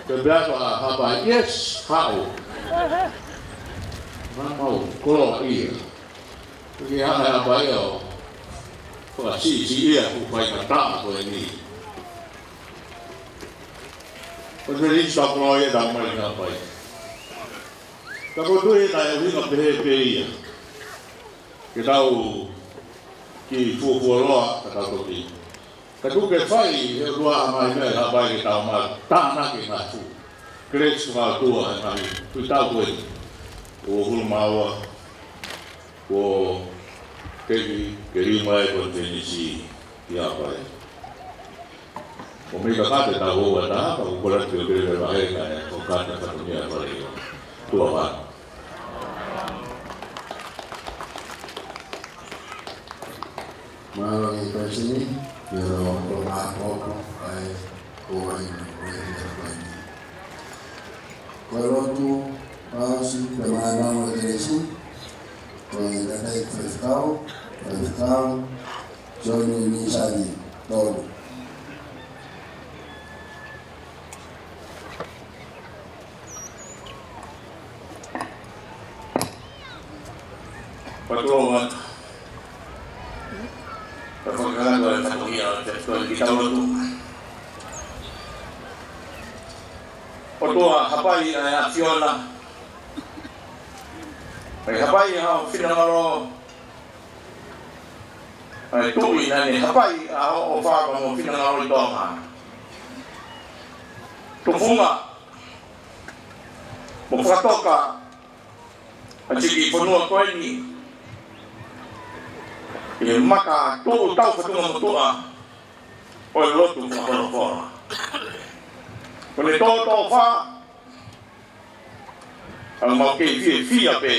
Ka pehē atu Haʻapai, "Yes, haʻu." Naʻa mau koloaʻia. Ke hanga ʻe Haʻapai ʻo fakasiʻisiʻi ʻa e fuʻu faingataʻa ko eni. Ko e meʻa ʻi he tau koloaʻia ʻa Haʻapai. Ka ko e tuʻi naʻe ʻuhinga pehē pē ia. Ke tau kiʻi fuofuoloa ka tau toki. Ka tuku ke fai ʻe he ʻOtua ʻa e ngaahi meʻa ʻi Haʻapai ke tau maʻu tānaki ngaahi fuʻu kelesi fakaʻotua ʻi he ngaahi tuʻi tau ko eni. ʻO hulu māua, ʻo teki ke lima e konifelenisi ʻi Haʻapai. ʻO mei ka kate tau ua ta, ka u kole atu ke u kele ke vahe ka e ko kata fatongia fale ʻo. Tuʻa vā. Mālō e Palesiteni, ʻio, ko mālō, ʻai, ko ai, ko ai, ko ai. Ko e lotu, pāsi, ko e mānava e kelesi, ko e kakai faifekau, faifekau, Sione Nisani, tolu. Patuo mata. Patuo mata, patuo mata, patuo mata. ʻOtua Haʻapai ʻa e ʻAfiona. ʻOku Haʻapai ʻa e finangalo. ʻA e tuʻi naʻa ne hapai ʻa hoʻo ʻofa mo e finangalo ʻi Tonga. Tufunga mo fakatoka ʻa e kiʻi fonua ko eni ʻi he maka tuʻu tau fatunga motuʻa ʻo e lotu fakafolofola. Ko ʻene tōtōfā, ʻoku mau kei fiefia pē.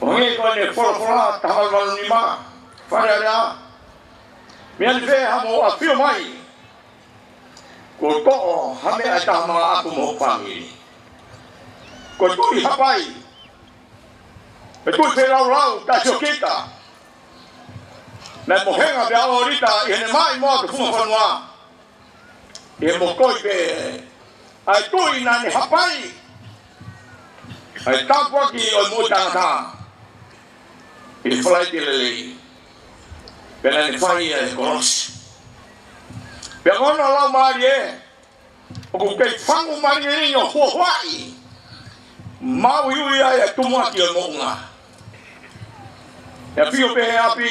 ʻO hangē ko ʻene folofola taha valu valu nima, Fale Alea, meʻa ni fē haʻamou ʻafio mai, kuo toʻo ha meʻa ʻe taha maʻaku mo hoku fāmili. Ko e Tuʻi Haʻapai, ʻa e tuʻi feilaulau, taʻesiokita. Naʻe mohenga pea ʻōlita ʻi heʻene maʻi moa ki he funga fonua. ʻI he mokoi pē ʻa e tuʻi naʻa ne hapai ʻa e tāpuaki ʻo e moʻui taʻengata ʻi he Falaite Lelei. Pea naʻa ne fai ʻa e kolosi. Pea ko hono laumālie ʻoku kei fangu malingilingi ʻo huahuaʻi, maʻuiʻui ai ʻa e tumuʻaki ʻo e moʻunga. ʻE ʻafio pē he ʻapi,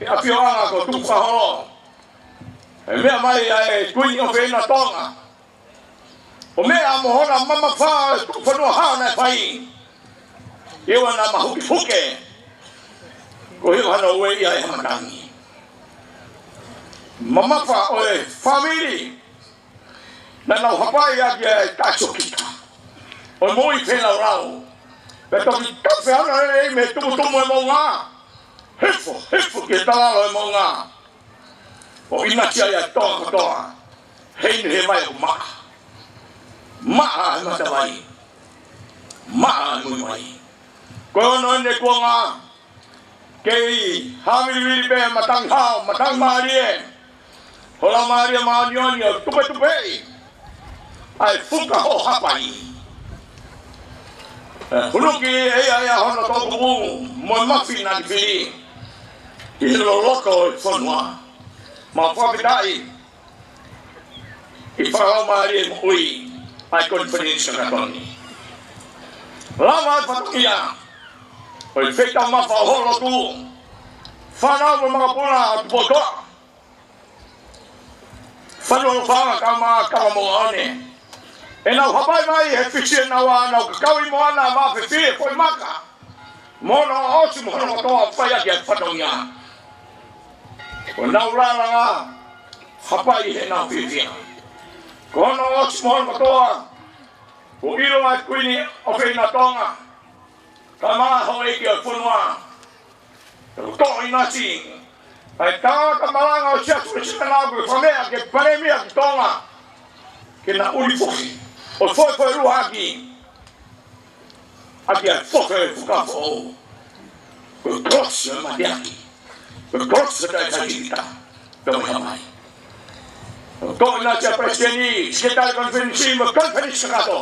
ʻe ʻafioʻanga ko Tukufakaholo. ʻE meʻa mai ʻa e Kuini ʻOfeina Tonga. ʻO meʻa mo hona mamafa ʻa e tuʻufonua hao naʻe fai. ʻIo, naʻa ma hukehuke. Ko e hano ueʻi ʻa e hamatangi. Mamafa ʻo e fāmili. Naʻa nau hapai ʻaki ʻa e taʻesiokita ʻo e moʻui feilaulau. Pea toki tafe hano lelei mei he tumutumu ʻo e moʻunga. Hifo, hifo ki he talalo ʻo e moʻunga. ʻO ʻinasi ai ʻa Tonga kotoa. Hei ni he vai ʻoku maʻa. Maʻa he matavai. Maʻa he muimui. Ko e ono ʻene kuonga. Kei hāvilivili pē matangi hao, matangi mālie. Ho Laumālie Māʻoniʻoni ʻo tupetupeʻi ʻa e fuka ʻo Haʻapai. ʻE huluki ʻe ia ʻa hono toʻukupu mo e mafi naʻa ne fili ʻi he loloto ʻo e fonua. Mau fakafetaʻi ʻi he fakalaumālie moʻui ʻa e Konifelenisi Kakato ni. Lava ʻa e fatongia ʻo e feitaumafa ʻo ho lotu. Fānau mo e makapuna ʻo Tupoutoʻa. Fānau ʻo Fanga, Kama, Kama mo Aone. ʻEnau hapai mai he fisi ʻenau ʻa ʻenau kakau ʻi Moana, Mafefie, Foʻi Maka. Mo hono ʻosi mo hono kotoa fai ʻaki ʻa e fatongia. Ko ʻenau lālanga hapai heʻenau fiefia. Ko hono ʻosi mo hono kotoa, kuo ʻilo ʻa e Kuini ʻOfeina Tonga, Tama Houʻeiki ʻo e fonua. Kuo toʻo ʻinasi ʻa e tangata malanga ʻo e Siasi Uēsiliana ko e fakameʻa ki he Palēmia ʻo Tonga, ke na ʻulifoki. ʻo foʻi foʻi luhaki ʻaki ʻa e foʻi foʻi fukafoʻou. Ko e kolosi ʻo e mateaki. Ko e kolosi ʻo e taʻefaʻiteliha. Pea mo e haʻu mai. Ko e ʻuhinga ia, Palesiteni, Sekelitali Konifelenisi mo e Konifelenisi Kakato,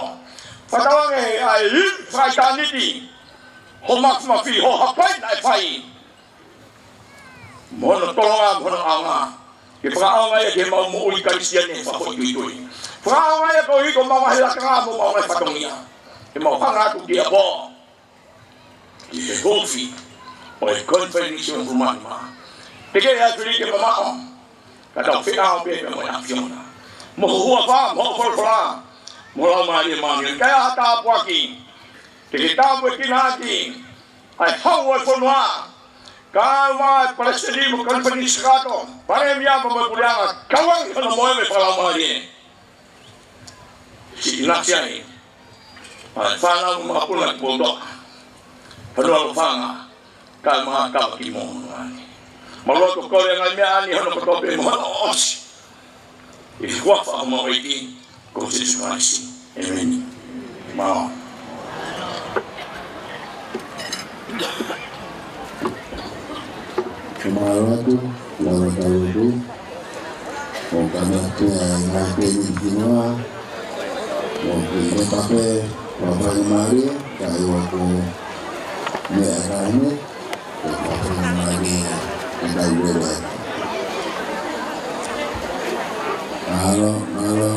fakatauange ʻa e ivi fakaʻitāniti hoʻo mafimafi, hoʻo hapai naʻe fai, mo hono tolonga, mo hono ʻaonga, ke fakaʻaonga ia ki heʻemau moʻui Kalisitiane fakafoʻituitui. Fakaʻaonga ia koeʻuhi ko ʻemau ngaahi lakanga mo ʻemau ngaahi fatongia. Ke mau hanga atu ki he ʻaho, ki he ofi ʻo e Konifelenisi ʻo e Urumanima. Tekeʻi ʻa e fili ke mamaʻo, ka tau feʻao pē pea mo e ʻAfiona, mo ho huafa, mo hoʻo folofola, mo ho Laumālie Māʻoniʻoni. Kae ʻai ha tāpuaki, ke ke tāpuekina ʻaki ʻa e hau ʻo e fonua, kae ʻumaʻā e Palesiteni mo e Konifelenisi Kakato, Palēmia pea mo e Puleʻanga, kau ange hono moʻui fakalaumālie. Siʻi ʻinasi ai ʻa e fānau mo e makapuna ki Poutoʻa, Fanua Lofanga, kae ʻumaʻā Kavakimomoʻoani. Mālō ʻetau kole ʻa e ngaahi meʻa ni hono kotoa pē mo hono ʻosi, ʻi he huafa ʻo homau ʻEiki ko Sīsū Kalaisi. ʻĒmeni. Mālō. Mālō atu, mālō atu. ʻOku ou kamata atu ʻa e ngaahi tēniti ki muʻa. ʻOku ou kiʻi lepa pē, ʻo fai mālie, ka ʻi heʻeku meʻa ʻa e kakai ni, ʻo fai mālie, ʻe kai leva. Mālō, mālō.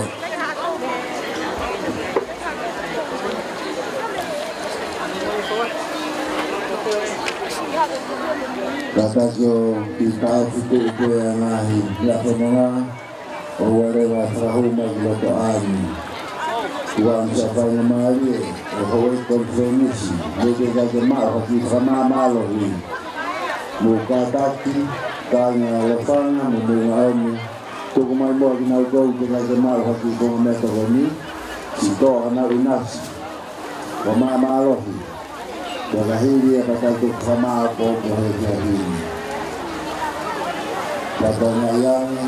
Kātaki ʻo kiʻi taʻofi atu ʻa e ngaahi meʻa fononga ʻoku lava ʻo fakahū mai ki loto ʻanai. Kuo ʻosi ʻa e faingamālie ʻo e houʻeiki konifelenisi, mo e kau ke maʻu ha kiʻi fakamālō ʻi. Mo kātaki, kāinga Lofanga, mo Moʻunga ʻOmi, tuku mai muʻa kinautolu ke kai ke maʻu ha kiʻi konga meʻatokoni, siʻi toʻo hanau ʻinasi. Ko māmālohi. Ko ka hili e pata tuku fakamāʻopoʻopo he kia hili. Pata ngaiange,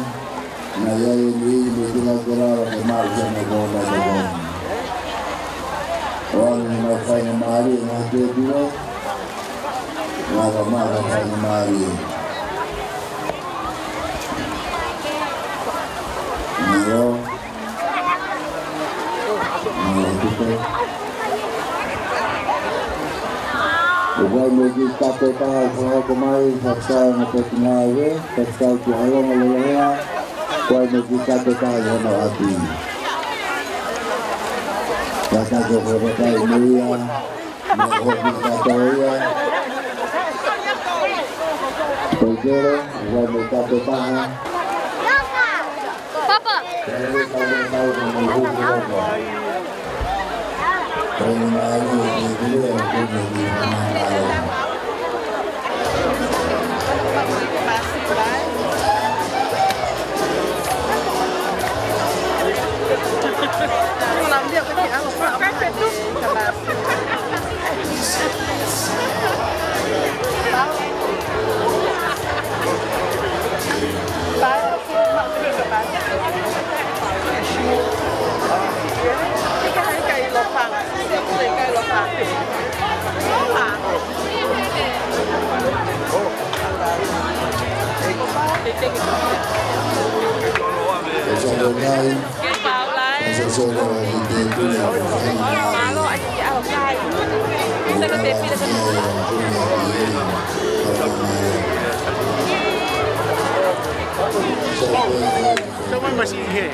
ngaiange ni mo tila ke lava ke maʻu siʻana konga meʻatokoni. ʻOange mai faingamālie ngaahi tēpile. Mālō, mālō, faingamālie. Mālō. Mālō, tupe. ʻOku ʻi ai mo e kiʻi kape ʻe taha ʻoku fakahoko mai, fakasā mo e poti ngāue, fakasā ki ʻAlonga Lolohea, ʻoku ʻi ai mo e kiʻi kape ʻe taha ʻi hono ʻapi. Kātaki ʻo fakafetaʻi mo ia. Mo hoku kātoa ia. Tokero, ʻoku ʻi ai mo e kape ʻe taha. Papa. Tau, tau, tau, tau, tau, tau, tau. Tau, tau, tau, tau, tau, tau. Someone must eat here.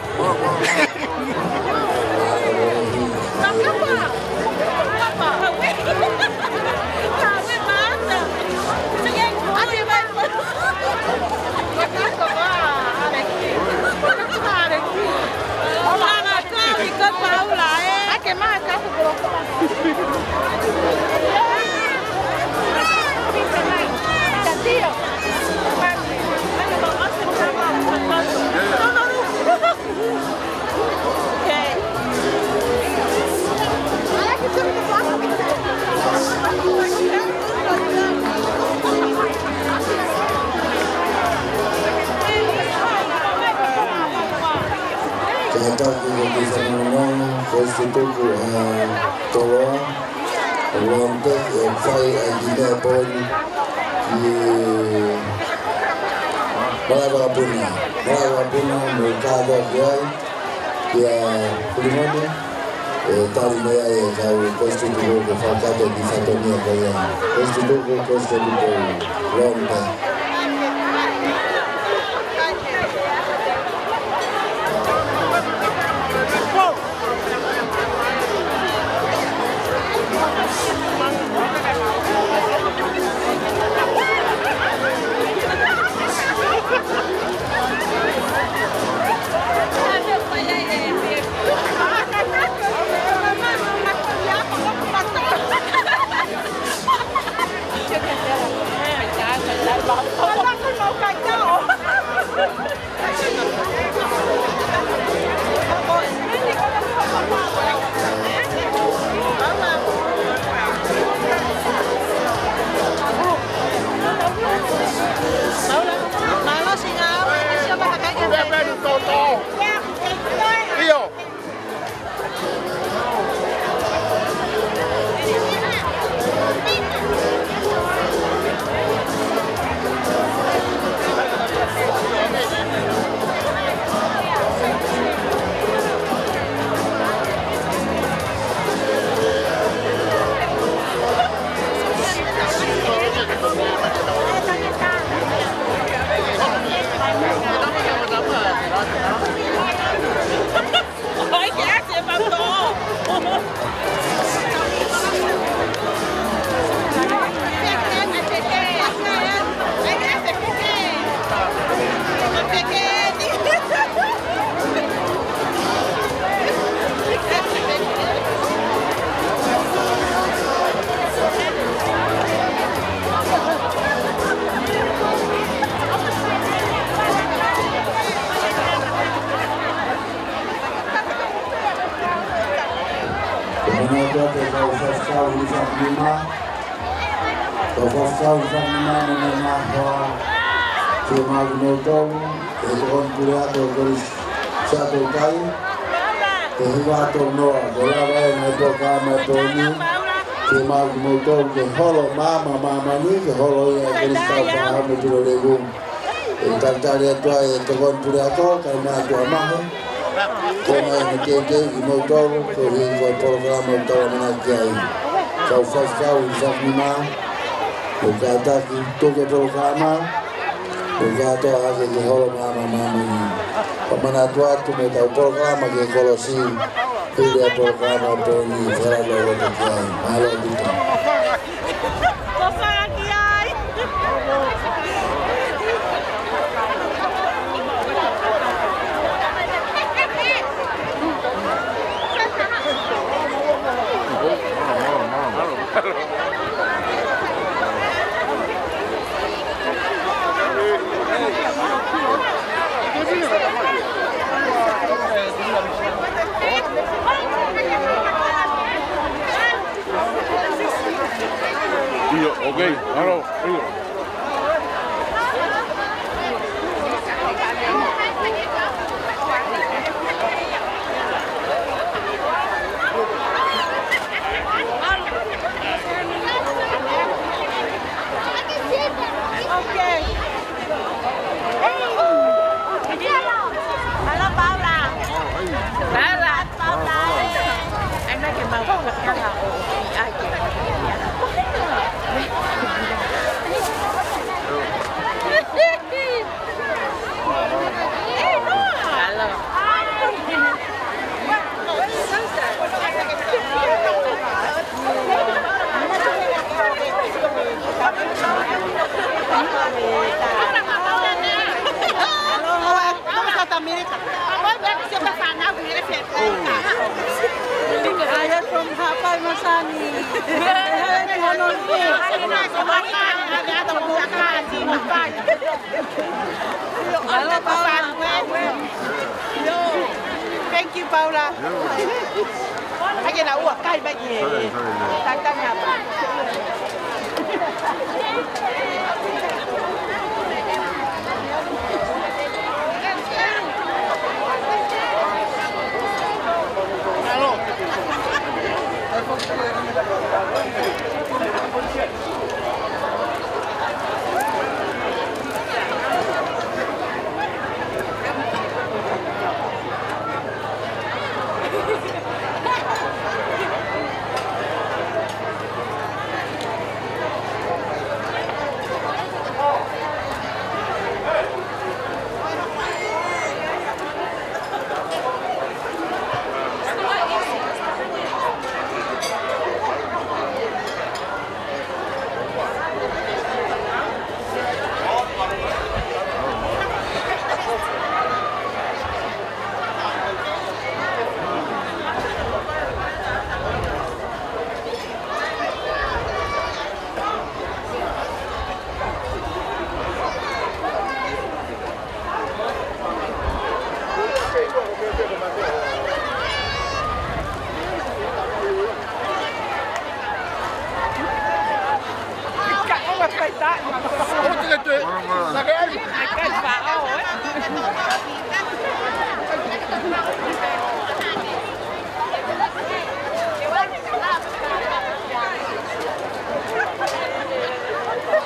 Kātaki ʻo kiʻi fanongonongo, ko Ko e tutuku ʻa Toloa, ʻo Long Beach, ʻe fai ʻa e kiʻi meʻa poini ki Malaʻevakapuna. Malaʻevakapuna mo kātoa ki ai, kia Filimone, ʻe tali mai ai e kau ko e tutuku ke fakakakato ki Fatonia ko ia. Ko e tutuku, ko e tutuku, Long Beach. Ko e manatu atu ki he kau faifekau hilifakinima. Kau faifekau hilifakinima mo e ngaahi hoa, fiemaʻu kimoutolu, ʻe he tokoni puleako ʻo e Kolisi Siaʻatoukai, ʻe hiva tonu noa, ko e lava ʻa e ngaahi polokalama ʻo e pō ni, fiemaʻu kimoutolu ke holo maama ʻa māmani, ke holo ia ʻa e Kolisi Taufaʻāhau mo Pilolevu. ʻE talitali atu ai e tokoni puleako, kae ʻumaʻā ʻa e tuʻa mahe. Ko e meʻa ʻeni teuteu kimoutolu, koeʻuhi ko e polokalama ʻoku tau ʻamanaki ai. Kau faifekau hilifakinima, ʻoku kātaki, tuku e polokalama, ʻoku kātoa hake ke holo maama ʻa māmani. Kae manatu atu mo ʻetau polokalama ki he kolosi, hili ʻa e polokalama ʻo e pō ni, fakalotoloto ki ai. Mālō ʻaupito. ʻIo, ok, alo, ʻio. Ok. Hello, Paula. Paula. Paula. Ai, mai ke mau. Paula. Ai, ke. Hello. Aloha, ʻoku South America. I am from Haʻapai, Masani. Honolulu. Hello, Paula. Thank you, Paula. Hake na ua, kai mai ki he. Sorry, sorry, no. Tangata ni apa? Hello.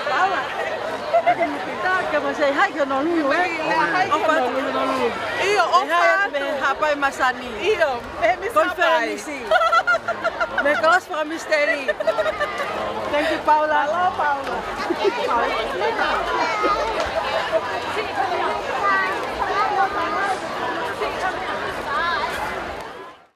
Paula, ʻoku ke mou pita, ke mou say hi ki Honolulu, ē? Ē, hi ki Honolulu. ʻOfa atu ki Honolulu. ʻIo, ʻofa atu. Mei he Haʻapai Masani. ʻIo, mei he Miss Haʻapai. Konifelenisi. Mei he kalasi fakamisiteli. Thank you, Paula. Hello, Paula.